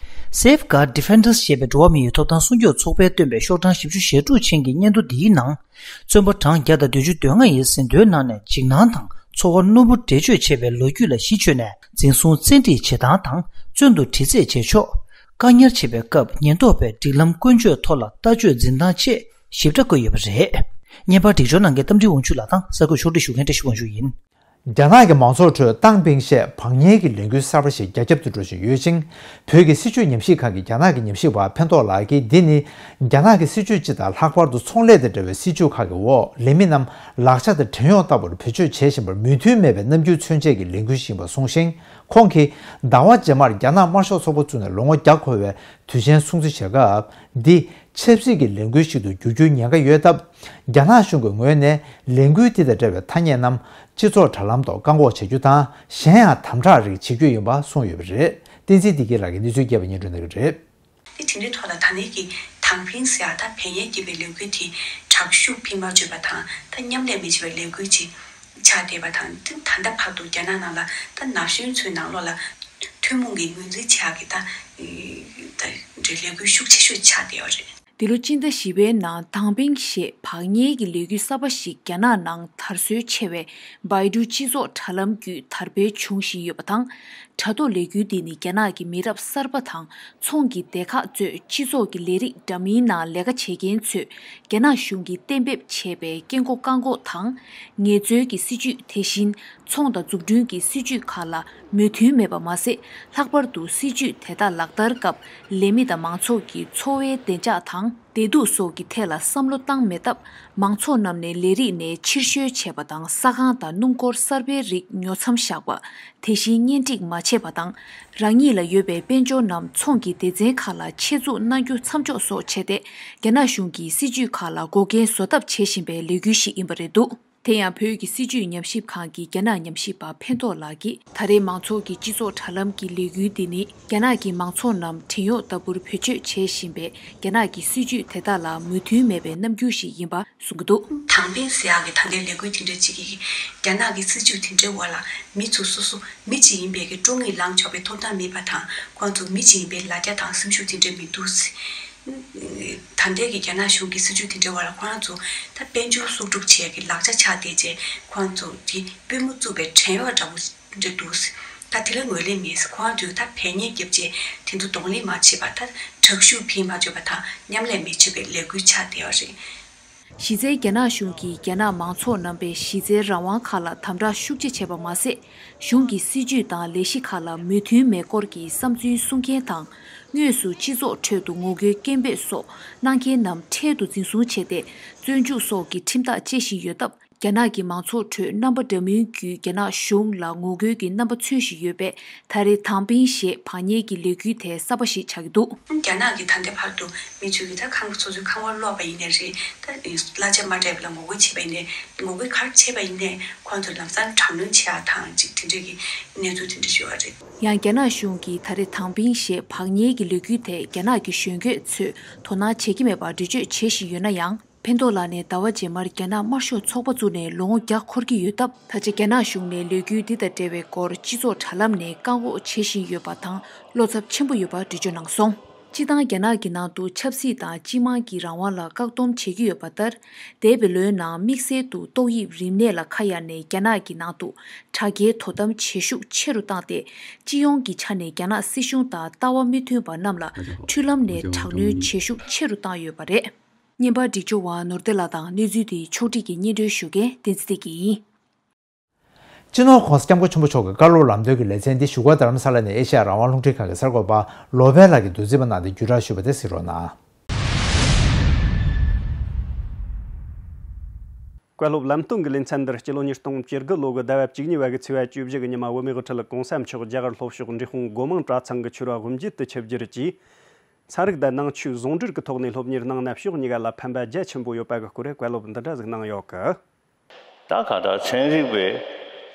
Safeguard Defenders ཞེས་པའི་འགྲོ་བ་མི་ཡི་ཐོབ་ཐང་སྲུང་སྐྱོབ་ཚོགས་པས་བཏོན་པའི་ཤོག་གྲངས་བཞི་བཅུ་ཞེ་དྲུག་ཅན་གྱི་སྙན་ཐོ་འདིའི་ནང་། བཙོན་པ་གྲངས་བརྒྱ་དང་བདུན་ཅུ་དོན་ལྔ་ཡི་ཟིན་ཐོའི་ནང་ནས་འཇིགས་སྣང་དང་ཚོར་བ་རྣོན་པོ་འགྲེལ་བརྗོད་བྱས་པའི་ལོ་རྒྱུས་ལ་གཞི་བཅོལ་ནས། འཛིན་བཟུང་བཙན་ཁྲིད་བྱེད་སྟངས་དང་བཙོན་དུ་དྲི་རྩད་བྱེད་ཕྱོགས། བཀག་ཉར་བྱེད་པའི་སྐབས་ཉེན་རྟོག་པས་སྒྲིག་ལམ་ཀུན་སྤྱོད་ཐོག་ལ་ལྟ་སྤྱོད་འཛིན་སྟངས་བཅས་ཞིབ་ཕྲ་བཀོད་ཡོད་པ་རེད། བརྙན་པར་སྒྲིག་སྦྱོར་གནང་མཁན་རྟ་མགྲིན་དབང་ཕྱུག་ལགས་དང་གསར་འགོད་ཕྱོགས་སྒྲིག་ཞུ་མཁན་བཀྲ་ཤིས་དབང་ཕྱུག་ཡིན། རྒྱ་ནག་གི་མང་ཚོགས་ཁྲོད་ཏང་ཕིང་ཤེ་བག་གཉེར་གྱི་ལས་འགུལ་གསར་པ་ཞིག་རྒྱ་ཁྱབ་ཏུ་འགྲོ་བཞིན་ཡོད་ཅིང་། བོད་ཀྱི་སྲིད་བྱུས་ཉམས་ཞིབ་ཁང་གི་རྒྱ་ནག་གི་ཉམས་ཞིབ་པ་ཕན་ཐོགས་ལགས་ཀྱིས། འདི་ནི་རྒྱ་ནག་གི་སྲིད་བྱུས་སྤྱི་དང་ལྷག་པར་དུ་ཚོང་ལས་དང་འབྲེལ་བའི་སྲིད་བྱུས་ཁག་གི་འོག་ལས་མི་རྣམས་ལག་ཆ་དང་བྲན་གཡོག་ལྟ་བུར་བེད་སྤྱོད་བྱེད་བཞིན་པར་མོས་མཐུན་མེད་པའི་རྣམ་འགྱུར་མཚོན་ཆེད་ཀྱི་ལས་འགུལ་ཞིག་ཡིན་པ་གསུངས་ཤིང་། ཁོང་གིས་ཟླ་བ་རྗེས་མར་རྒྱ་ནག་དམར་ཤོག་ཚོགས་པ་བཙུགས་ནས་ལོ་ངོ་བརྒྱ་འཁོར་བའི་དུས་ཆེན་སྲུང་བརྩི་བྱེད་སྐབས། འདི་ཆབ་སྲིད་ཀྱི་ལས་འགུལ་ཞིག་ཏུ་འགྱུར་རྒྱུའི་ཉེན་ཁ་ཡོད་སྟབས། རྒྱ་ནག་གཞུང་གི་ངོས་ནས་ལས་འགུལ་འདི་དང་འབྲེལ་བའི་ཐ་སྙད་རྣམས་སྤྱི་ཚོགས་དྲ་ལམ་ཐོག་བཀག་འགོག་བྱ་རྒྱུ་དང་། གཞན་ཡང་དམ་དྲག་རིགས་བྱེད་རྒྱུ་ཡིན་པ་གསུངས་ཡོད་པ་རེད། བསྟན་འཛིན་བདེ་སྐྱིད་ལགས་ཀྱིས་གནས་ཚུལ་རྒྱས་པ་སྙན་སྒྲོན་གནང་གི་རེད། དེ་དེ་འདྲའི་ཐོག་ལ་ད་ནས་ཀྱི་དང་ཕིང་ཟེར་ཡ་ད་བོད་ཉིད་ཀྱི་བའི་ལས་འགུལ་དེ་དྲག་ཤུགས་འཕེལ་མ་བཅུག་པ་དང་ད་མཉམ་ལས་མི་བྱེད་པའི་ལས་འགུལ་ཅིག་ཆགས་བསྡད་པ་དང་། དེ་ད་ལྟ་བར་དུ་རྒྱ་ནག་ནང་ལ་ད་ན་གཞོན་ཚོའི་ནང་ལོགས་ལ་ཐུན་མོང་གི་ངོས་འཛིན་བྱེད་ཡག་གི་ད་ད་འདྲའི་ལས་འགུལ་ཤུགས་ཆེ་ཤོས་ཆགས་བསྡད་ཡོད་རེད། འདི་ལོ་སྤྱི་ཟླ་བཞི་པའི་ནང་དང་ཕིང་ཞེས་བག་གཉེར་གྱི་ལས་འགུལ་གསར་པ་ཞིག་རྒྱ་ནག་ནང་དར་སྲོལ་ཆེ་བའི་བྷའི་ཌུ་སྤྱི་ཚོགས་དྲ་ལམ་བརྒྱུད་དར་སྤེལ་འབྱུང་བཞིན་ཡོད་པ་དང་། དྲ་ཐོག་ལས་འགུལ་འདི་ནི་རྒྱ་ནག་གི་མི་རབས་གསར་པ་དང་ཚོང་གི་སྡེ་ཁག་གཙོས་སྤྱི་ཚོགས་ཀྱི་ལས་རིགས་འདྲ་མིན་ནང་ལས་ཀ་བྱེད་མཁན་ཚོས་རྒྱ་ནག་གཞུང་གིས་གཏན་འབེབས་བྱས་པའི་སྐད་འགོག་བཀག་འགོག་དང་། ངལ་རྩོལ་གྱི་སྲིད་ཇུས། དེ་བཞིན་ཚོང་དང་འཛུགས་སྐྲུན་གྱི་སྲིད་ཇུས་ཁག་ལ་མོས་མཐུན་མེད་པ་མ་ཟད། ལྷག་པར་དུ་སྲིད་ཇུས་དེ་དག་ལག་བསྟར་སྐབས་ལས་མི་དང་མང་ཚོགས་ཀྱི་འཚོ་བའི་བདེ་འཇགས་དང་བདེ་སྡུག་སོགས་ཀྱི་ཐད་ལ་བསམ་བློ་བཏང་མེད་སྟབས། མང་ཚོགས་རྣམས་ནས་ལས་རིགས་ནས་ཕྱིར་བཤོལ་བྱས་པ་དང་། ས་ཁང་དང་སྣུམ་འཁོར་གསར་པའི་རིགས་ཉོ་མཚམས་བཞག་པ། དེ་བཞིན་གཉེན་སྒྲིག་མ་བྱས་པ་དང་། རང་ཉིད་ལ་ཡོད་པའི་དཔལ་འབྱོར་རྣམས་ཚོང་གི་སྡེ་ཚན་ཁག་ལ་ཆེད་འཛུགས་གནང་རྒྱུ་མཚམས་འཇོག་སོགས་བྱས་ཏེ། རྒྱ་ནག་གཞུང་གིས་སྲིད་ཇུས་ཁག་ལ་འགོག་རྐྱེན་བཟོ་ཐབས་བྱེད་བཞིན་པའི་ལས་འགུལ་ཞིག་ཡིན་པ་རེད་འདུག་དེ་ཡང་བོད་ཀྱི་སྲིད་བྱུས་ཉམས་ཞིབ་ཁང་གི་རྒྱ་ནག་ཉམས་ཞིབ་པ་ཕན་ཐོགས་ལགས་ཀྱིས། ད་རེས་མང་ཚོགས་ཀྱི་སྤྱི་ཚོགས་དྲ་ལམ་གྱི་ལས་འགུལ་འདི་ནི། རྒྱ་ནག་གི་མང་ཚོགས་རྣམས་བྲན་གཡོག་ལྟ་བུར་བེད་སྤྱོད་བྱེད་བཞིན་པའི་རྒྱ་ནག་གི་སྲིད་བྱུས་དེ་དག་ལ་མོས་མཐུན་མེད་པའི་རྣམ་འགྱུར་ཞིག་ཡིན་པ་གསུང་གི་འདུག་དང་ཕིང་ཟེར་ཡག་གི་ད་ལྟའི་ལས་འགུལ་དེ་འདྲ་ཅིག་གིས་རྒྱ་ནག་གི་སྲིད་བྱུས་དེ་འདྲའི་འོག་ལ་མི་ཚོ་སོ་སོ་མི་གཅིག་ཡིན་པའི་གི་དཀྲོག་གཉེར་ལངས་ཆོག་པའི་ཐོབ་ཐང་མེད་པ་དང་། ཁོང་ཚོ་མི་གཅིག་ཡིན་པའི་ལ་རྒྱ་དང་སེམས་ཤུགས་དེ་འདྲ་མི་འདུག་ད་ལྟའི་གི་རྒྱ་ནག་གཞུང་གི་སྲིད་བྱུས་དེ་འདྲའི་འོག་ལ་ཁོ་རང་ཚོ་ད་དཔལ་འབྱོར་གསོག་སྒྲུབ་བྱེད་ཡག་གི་ལག་ཆ་ཆགས་བསྡད་རྗེས། ཁོ་རང་ཚོ་གི་པུས་མོ་བཙུགས་པའི་བྲན་གཡོག་འདྲ་བོ་འདྲ་འདུག་ད་དེ་ལ་ངོས་ལེན་མེད། ཁོ་རང་ཚོས་ད་བལ་ཉེས་བརྒྱབ་རྗེས་དེ་ཚོ་གདོང་ལེན་མ་བྱས་པར་ད་དྲག་ཤུགས་འཕེན་མ་བཅུག་པ་དང་མཉམ་ལས་མི་བྱེད་པའི་ལས་འགུལ་ཆགས་བསྡད་ཡོད་རེད། གཞི་རྩའི་རྒྱ་ནག་གཞུང་གིས་རྒྱ་ནག་མང་ཚོགས་རྣམ་པའི་གཞི་རྩའི་རང་དབང་ཁག་ལ་དམ་དྲག་ཤུགས་ཆེ་བྱས་པ་མ་ཟད། གཞུང་གི་སྲིད་ཇུས་དང་ལས་གཞི་ཁག་ལ་མོས་མཐུན་མེད་སྐོར་གྱི་བསམ་ཚུལ་གསུང་མཁན་དང་། དངོས་སུ་སྤྱི་ཚོགས་ཁྲོད་དུ་ངོ་རྒོལ་སྐད་འབོད་སོགས་གནང་མཁན་རྣམས་འཕྲལ་དུ་འཛིན་བཟུང་བྱས་ཏེ། བཙོན་འཇུག་སོགས་ཀྱི་ཁྲིམས་ཐག་བཅད་བཞིན་ཡོད་སྟབས། རྒྱ་ནག་གི་མང་ཚོགས་ཁྲོད་རྣམ་པ་འདྲ་མིན་བརྒྱུད་རྒྱ་ནག་གཞུང་ལ་ངོ་རྒོལ་གྱི་རྣམ་པ་མཚོན་བཞིན་ཡོད་པས། ད་རེས་དང་པིང་ཞེས་བག་གཉེར་གྱི་ལས་འགུལ་དེ་གསར་པ་ཞིག་ཆགས་ཀྱི་འདུག་རྒྱ་ནག་གི་ད་ལྟའི་བར་དུ་མི་ཚོས་ཀྱི་ད་ཁང་པ་སོ་སོའི་ཁང་པ་སློག་པ་ཡིན་ནའི་རེད། ད་གླ་ཆ་མ་སྤྲད་པ་ལ་ངོ་རྒོལ་བྱས་པ་ཡིན་ནའི། ངོ་རྒོལ་ག་རེ་བྱས་པ་ཡིན་ནའི་ཁོང་ཚོ་ལམ་སང་དྲག་གནོན་བྱེད་ཡག་དང་ཅིག་དེ་འདྲས་ཀྱི་གནས་ཚུལ་དེ་འདྲ་ཞུ་བ་རེད། ཡང་རྒྱ་ནག་གཞུང་གིས་ད་རེས་དང་པིང་ཞེས་བག་གཉེར་གྱི་ལས་འགུལ་དེ་རྒྱ་ནག་གི་གཞོན་སྐྱེས་ཚོས་དོ་སྣང་བྱེད་ཀྱི་མེད་པར་འགྲེལ་བརྗོད་བྱེད་བཞིན་ཡོད་ན་ཡང་། ཕན་ཐོགས་ལགས་ནས་ཟླ་བ་རྗེས་མར་རྒྱ་ནག་དམར་ཤོག་ཚོགས་པ་བཙུགས་ནས་ལོ་ངོ་བརྒྱ་འཁོར་གྱི་ཡོད་སྟབས། ད་ཆ་རྒྱ་ནག་གཞུང་ནས་ལས་འགུལ་འདི་དང་འབྲེལ་བའི་སྐོར་སྤྱི་ཚོགས་དྲ་ལམ་ནས་བཀག་འགོག་བྱེད་བཞིན་ཡོད་པ་དང་བློ་འཚབ་ཆེན་པོ་ཡོད་པ་འགྲེལ་བརྗོད་གནང་སོང་། སྤྱིར་བཏང་རྒྱ་ནག་གི་ནང་དུ་ཆབ་སྲིད་དང་སྤྱི་དམངས་ཀྱི་རང་དབང་ལ་བཀག་སྡོམ་བྱེད་ཀྱི་ཡོད་པ་ལྟར། འདས་པའི་ལོའི་ནང་དམིགས་བསལ་དུ་ཏོག་དབྱིབས་རིམས་ནད་ལ་ཁ་གཡར་ནས་རྒྱ་ནག་གི་ནང་དུ་དྲག་རྐྱེན་དོ་དམ་བྱེད་ཤུགས་ཆེ་རུ་བཏང་སྟེ། སྤྱི་ཡོངས་ཀྱི་ཆ་ནས་རྒྱ་ནག་སྲིད་གཞུང་དང་ལྟ་བ་མི་མཐུན་པ་རྣམས་ལ་འཕྲུལ་ལམ་ནས་དྲག་གནོན་བྱེད་ཤུགས་ཆེ་རུ་བཏང་ཡོད་པ་རེད། བརྙན་པར་སྒྲིག་སྦྱོར་བ་ནོར་བདེ་ལགས་དང་གནས་ཚུལ་དེའི་ཕྱོགས་བསྒྲིགས་ཀྱིས་སྙན་སྒྲོན་ཞུ་མཁན་བསྟན་འཛིན་བདེ་སྐྱིད་ཡིན། སྤྱི་ནོར་༸གོང་ས་༸སྐྱབས་མགོན་ཆེན་པོ་མཆོག་གི་བཀའ་སློབ་ལམ་སྟོན་གྱི་ལེ་ཚན་འདི་བཞུགས་སྒར་རྡ་རམ་ས་ལ་ནས་ཨེ་ཤ་ཡ་རང་དབང་རླུང་འཕྲིན་ཁང་གི་གསར་འགོད་པ་བློ་བྷེ་ལགས་ཀྱིས་བསྡུ་རྩིས་པ་གནང་སྟེ་བརྒྱུད་བསྒྲགས་ཞུས་པ་དེ་གཟིགས་རོགས་གནང་། བཀའ་སློབ་ལམ་སྟོན་གྱི་ལེ་ཚན་འདིར་སྤྱི་ལོ་ཉིས་སྟོང་བཅུ་དགུ་ལོ་གི་ཟླ་བ་བཅུ་གཉིས་པ་གི་ཚེས་པ་བཅུ་བཞི་གི་ཉི་མ་བོད་མིའི་དབུ་ཁྲིད་༸གོང་ས་མཆོག་རྒྱ་གར་ལྷོ་ཕྱོགས་འབྲས་སྤུངས་སྒོ་མང་གྲྭ་ཚང་གི་ཆོས་ར་དབུ་འབྱེད་དུ་ཆིབས་བསྒྱུར་གྱིས། ཚན་རིག་དང་ནང་ཆོས་ཟུང་འབྲེལ་གྱི་ཐོག་ནས་སློབ་གཉེར་གནང་ན་ཕྱོགས་གཉིས་ཀ་ལ་ཕན་པ་རྒྱ་ཆེན་པོ་ཡོད་པ་གི་སྐོར་བཀའ་སློབ་འདི་འདྲ་ཟིག་གནང་ཡོད་གི། ད་གང་ལྟར་ཚན་རིག་པའི་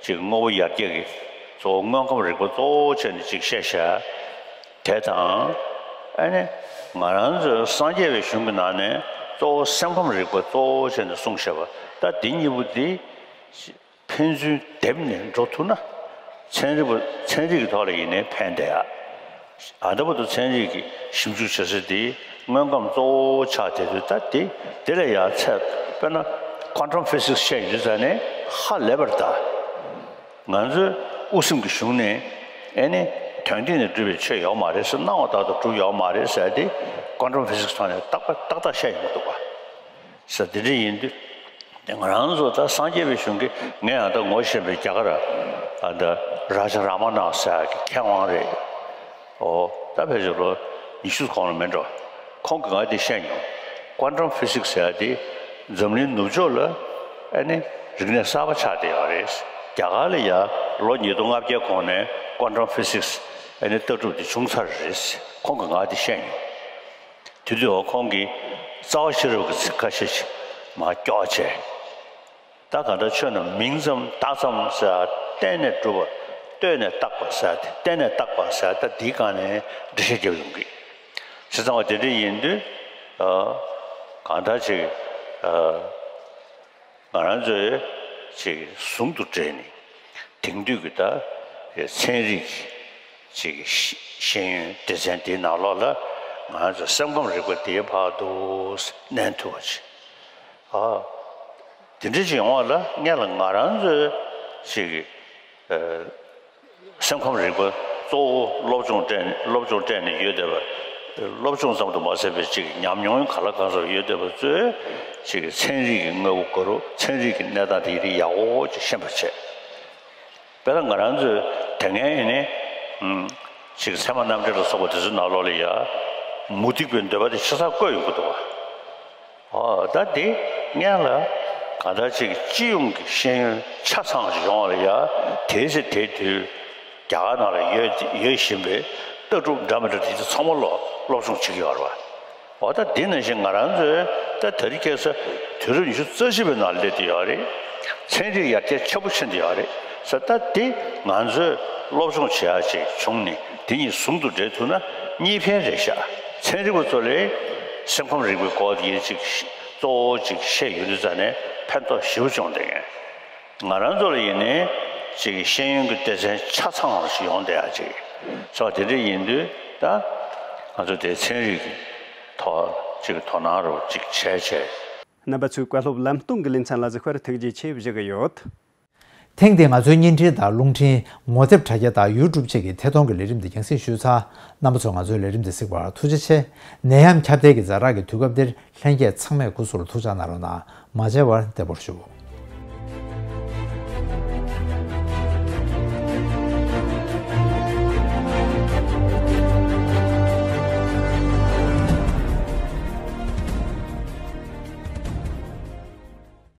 ཅིག་དངོས་པོ་ཡར་རྒྱས་ཀྱི་གཙོ་བོ་དངོས་ཁམས་རིག་པ་གཙོ་བོ་བྱས་ནས་ཅིག་བཤད་བཞག་དེ་དང་། ཨ་ནི་ང་རང་ཚོའི་སངས་རྒྱས་པའི་གཞུང་གི་ནང་ནས་གཙོ་བོ་སེམས་ཁམས་རིག་པ་གཙོ་བོ་བྱས་ནས་གསུངས་བཞག་པ། ད་འདི་གཉིས་པོ་འདི་ཕན་ཚུན་སྡེབ་ནས་འགྲོ་ཐུབ་ན། ཚན་རིག་པ་ཚན་རིག་གི་ཐོག་ལ་ཡིན་ནའི་ཕན་བདེ་ཡ། ཨ་ད་བར་དུ་ཚན་རིག་གི་ཞིབ་འཇུག་བྱེད་ས་དེ་དངོས་ཁམས་གཙོ་བོ་ཆགས་བསྡད་དུས། ད་དེ་དེ་ལས་ཡང་ཚད། དཔེར་ན་quantum physics་བཤད་ཡོད་ཙང་ནས་ཧ་ལས་པར་གདའ། ང་ཚོའི་དབུ་སེམས་ཀྱི་གཞུང་ནས་ཨེ་ནི་དོན་སྟེང་ནས་གྲུབ་པའི་ཆོས་ཡོད་མ་རེད་ཟེར། སྣང་བ་ལྟར་དུ་གྲུབ་ཡོད་མ་རེད་ཟེར་དེ་quantum physics་ཐོག་ནས་ཏག་ཏག་ཏག་ཏག་བཤད་ཡོང་གི་འདུག་པ། ས་དེ་འདྲ་ཡིན་དུས། དེ་ང་རང་ཚོ་ད་སངས་རྒྱས་པའི་གཞུང་གི། ངས་ཡང་ད་ངོ་ཤེས་པའི་རྒྱ་གར་ཨ་ད་རཱ་ཇ་རཱ་མ་ན་ཟེར་གི་མཁས་དབང་རེད། ཨོ་ད་ཕལ་ཆེར་ལོ་ཉི་ཤུ་གོང་ལ་མེད་འགྲོ། ཁོང་གིས་ང་དེ་བཤད་མྱོང་། quantum physics་ཟེར་དེ་འཛམ་གླིང་ནུབ་ཕྱོགས་ལ་ཨ་ནི་རིག་གནས་གསར་པ་ཆགས་བསྡད་ཡོད་རེད། རྒྱ་གར་ལ་ཡང་ལོ་ཉིས་སྟོང་ལྔ་བརྒྱའི་གོང་ནས་quantum physics་ཨ་ནི་ལྟ་གྲུབ་དེ་བྱུང་ཚར་རེད། ཁོང་གིས་ང་དེ་བཤད་མྱོང་། དེ་དུས་འོ་ཁོང་གིས་རྩ་བ་ཤེས་རབ་ཀྱི་ཚིག་ཁ་ཤས་ཤིག་མར་སྐྱོར་བྱས། ད་གང་ལྟར་ཆོས་རྣམས་མིང་ཙམ་བཏགས་ཙམ་ཟེར། བརྟེན་ནས་གྲུབ་པ། ལྟོས་ནས་བཏགས་པ་ཟེར་ཏེ། བརྟེན་ནས་བཏགས་པ་ཟེར། ད་འདིའི་སྒང་ནས་འགྲེལ་བཤད་རྒྱབ་ཡོང་གི། བྱས་ཙང་བ་དེ་འདྲ་ཡིན་དུས། ཨ་གང་ལྟར་ཅིག་ཨ་ང་རང་ཚོས་ཅིག་ཟུང་དུ་འབྲེལ་ནས་དེང་དུས་ཀྱི་ད་ཚན་རིག་གི་ཅིག་ཤེས་ཡོན་སྡེ་ཚན་དེའི་ནང་ལོགས་ལ་ང་ཚོ་སེམས་ཁམས་རིག་པ་དེའི་བར་དུ་གནས་ཐུབ་པ་ཅིག་ཨ་དེ་འདྲ་ཅིག་ཡོང་བ་ལ་སྔོན་ལ་ང་རང་ཚོའི་ཅིག་ཨ་སེམས་ཁམས་རིག་པ་གཙོ་བོ་སློབ་སྦྱོང་སྤྲད་ནས། སློབ་སྦྱོང་སྤྲད་ནས་ཡོད་བསྡད་པ། སློབ་སྦྱོང་ཙམ་དུ་མ་ཟད་པའི་ཅིག་ཉམས་མྱོང་ག་ལ་གང་འཚམ་ཡོད་བསྡད་པ་ཚོས་ཅིག་ཚན་རིག་གི་དངོས་པོ་ག་རུ། ཚན་རིག་གི་གནས་སྟངས་དེ་ཡིན་དུས་ཡག་པོ་ཅིག་ཤེས་པ་བྱས། དཔེར་ན་ང་རང་ཚོས་དེ་སྔའི་ཡིན་ནའི་ཨུམ་ཅིག་ཚད་མ་རྣམ་འགྲེལ་ལ་སོགས་པ་དེ་ཚོའི་ནང་ལོགས་ལ་ཡ་མུ་སྟེགས་པའི་འདོད་པ་དེ་ཆ་ཚང་བཀོད་ཡོང་གི་འདུག་བ། ཨོ་ད་དེ་སྔོན་ལ་གང་ལྟར་ཅིག་སྤྱི་ཡོངས་ཀྱི་ཤེས་ཡོན་ཆ་ཚང་ཞིག་ཡོང་བ་ལ་ཡ་དེའི་ཚེ་དེའི་དུས་རྒྱ་གར་ནང་ལ་ཡོད་ཡོད་བཞིན་པའི་ལྟ་གྲུབ་འདྲ་མི་འདྲ་དེ་ཚོ་ཚང་མ་ལོ་སློབ་སྦྱོང་བྱེད་ཀྱི་ཡོད་རེད་བ། འོ་ད་འདི་ནང་བཞིན་ང་རང་ཚོས་ད་དེ་རིང་ཁ་སང་དུས་རབས་ཉི་ཤུ་རྩ་གཅིག་པའི་ནང་སླེབས་བསྡད་ཡོད་རེད། ཚན་རིག་ཡར་རྒྱས་ཆེན་པོ་ཕྱིན་བསྡད་ཡོད་རེད་ཟེར། ད་འདི་ང་ཚོས་སློབ་སྦྱོང་བྱེད་ཡག་ཅིག་བྱུང་ནས་འདི་གཉིས་ཟུང་དུ་འབྲེལ་ཐུབ་ན་གཉིས་ཕན་རེད་ཤག་ཚན་རིག་པ་ཚོ་ལ་སེམས་ཁམས་རིག་པའི་སྐོར་དེ་ཅིག་གཙོ་བོ་ཅིག་ཤེས་ཡོང་དུས་ཙང་ནས་ཕན་ཐོགས་ཞེ་པོ་བྱུང་བསྡད་མཁན། ང་རང་ཚོ་ལ་ཡིན་ནའི་ཅིག་ཤེས་ཡོན་གྱི་སྡེ་ཚན་ཆ་ཚང་བ་ཞིག་ཡོང་བསྡད་ཡག་ཅིག་སོགས་དེ་འདྲ་ཡིན་དུས། ད་ང་ཚོ་དེ་ཚན་རིག་གི་ཐོག་ཅིག་དོ་སྣང་རོགས་ཅིག་བྱས་བྱས། རྣམ་པ་ཚོས་བཀའ་སློབ་ལམ་སྟོན་གྱི་ལེ་ཚན་ལ་གཟིགས་པར་ཐུགས་རྗེ་ཆེ་ཞུ་གི་ཡོད། ཐེངས་འདིའི་ང་ཚོའི་བརྙན་འཕྲིན་དང་རླུང་འཕྲིན། ངོ་དེབ་དྲ་རྒྱ་དང་ཡུ་ཊུབ་བཅས་ཀྱི་ཐད་གཏོང་གི་ལས་རིམ་འདི་རྒྱང་སྲིང་ཞུས་ཚར། རྣམ་པ་ཚོས་ང་ཚོའི་ལས་རིམ་འདི་གཟིགས་པར་ཐུགས་རྗེ་ཆེ། ནད་ཡམས་ཁྱབ་གདལ་གྱི་ཛ་དྲག་གི་དུས་སྐབས་འདིར་ལྷན་རྒྱས་ཚང་མས་སྐུ་གཟུགས་ལ་ཐུགས་ཅག་གནང་རོགས་གནང་། མ་མཇལ་བར་བདེ་པོར་བཞུགས།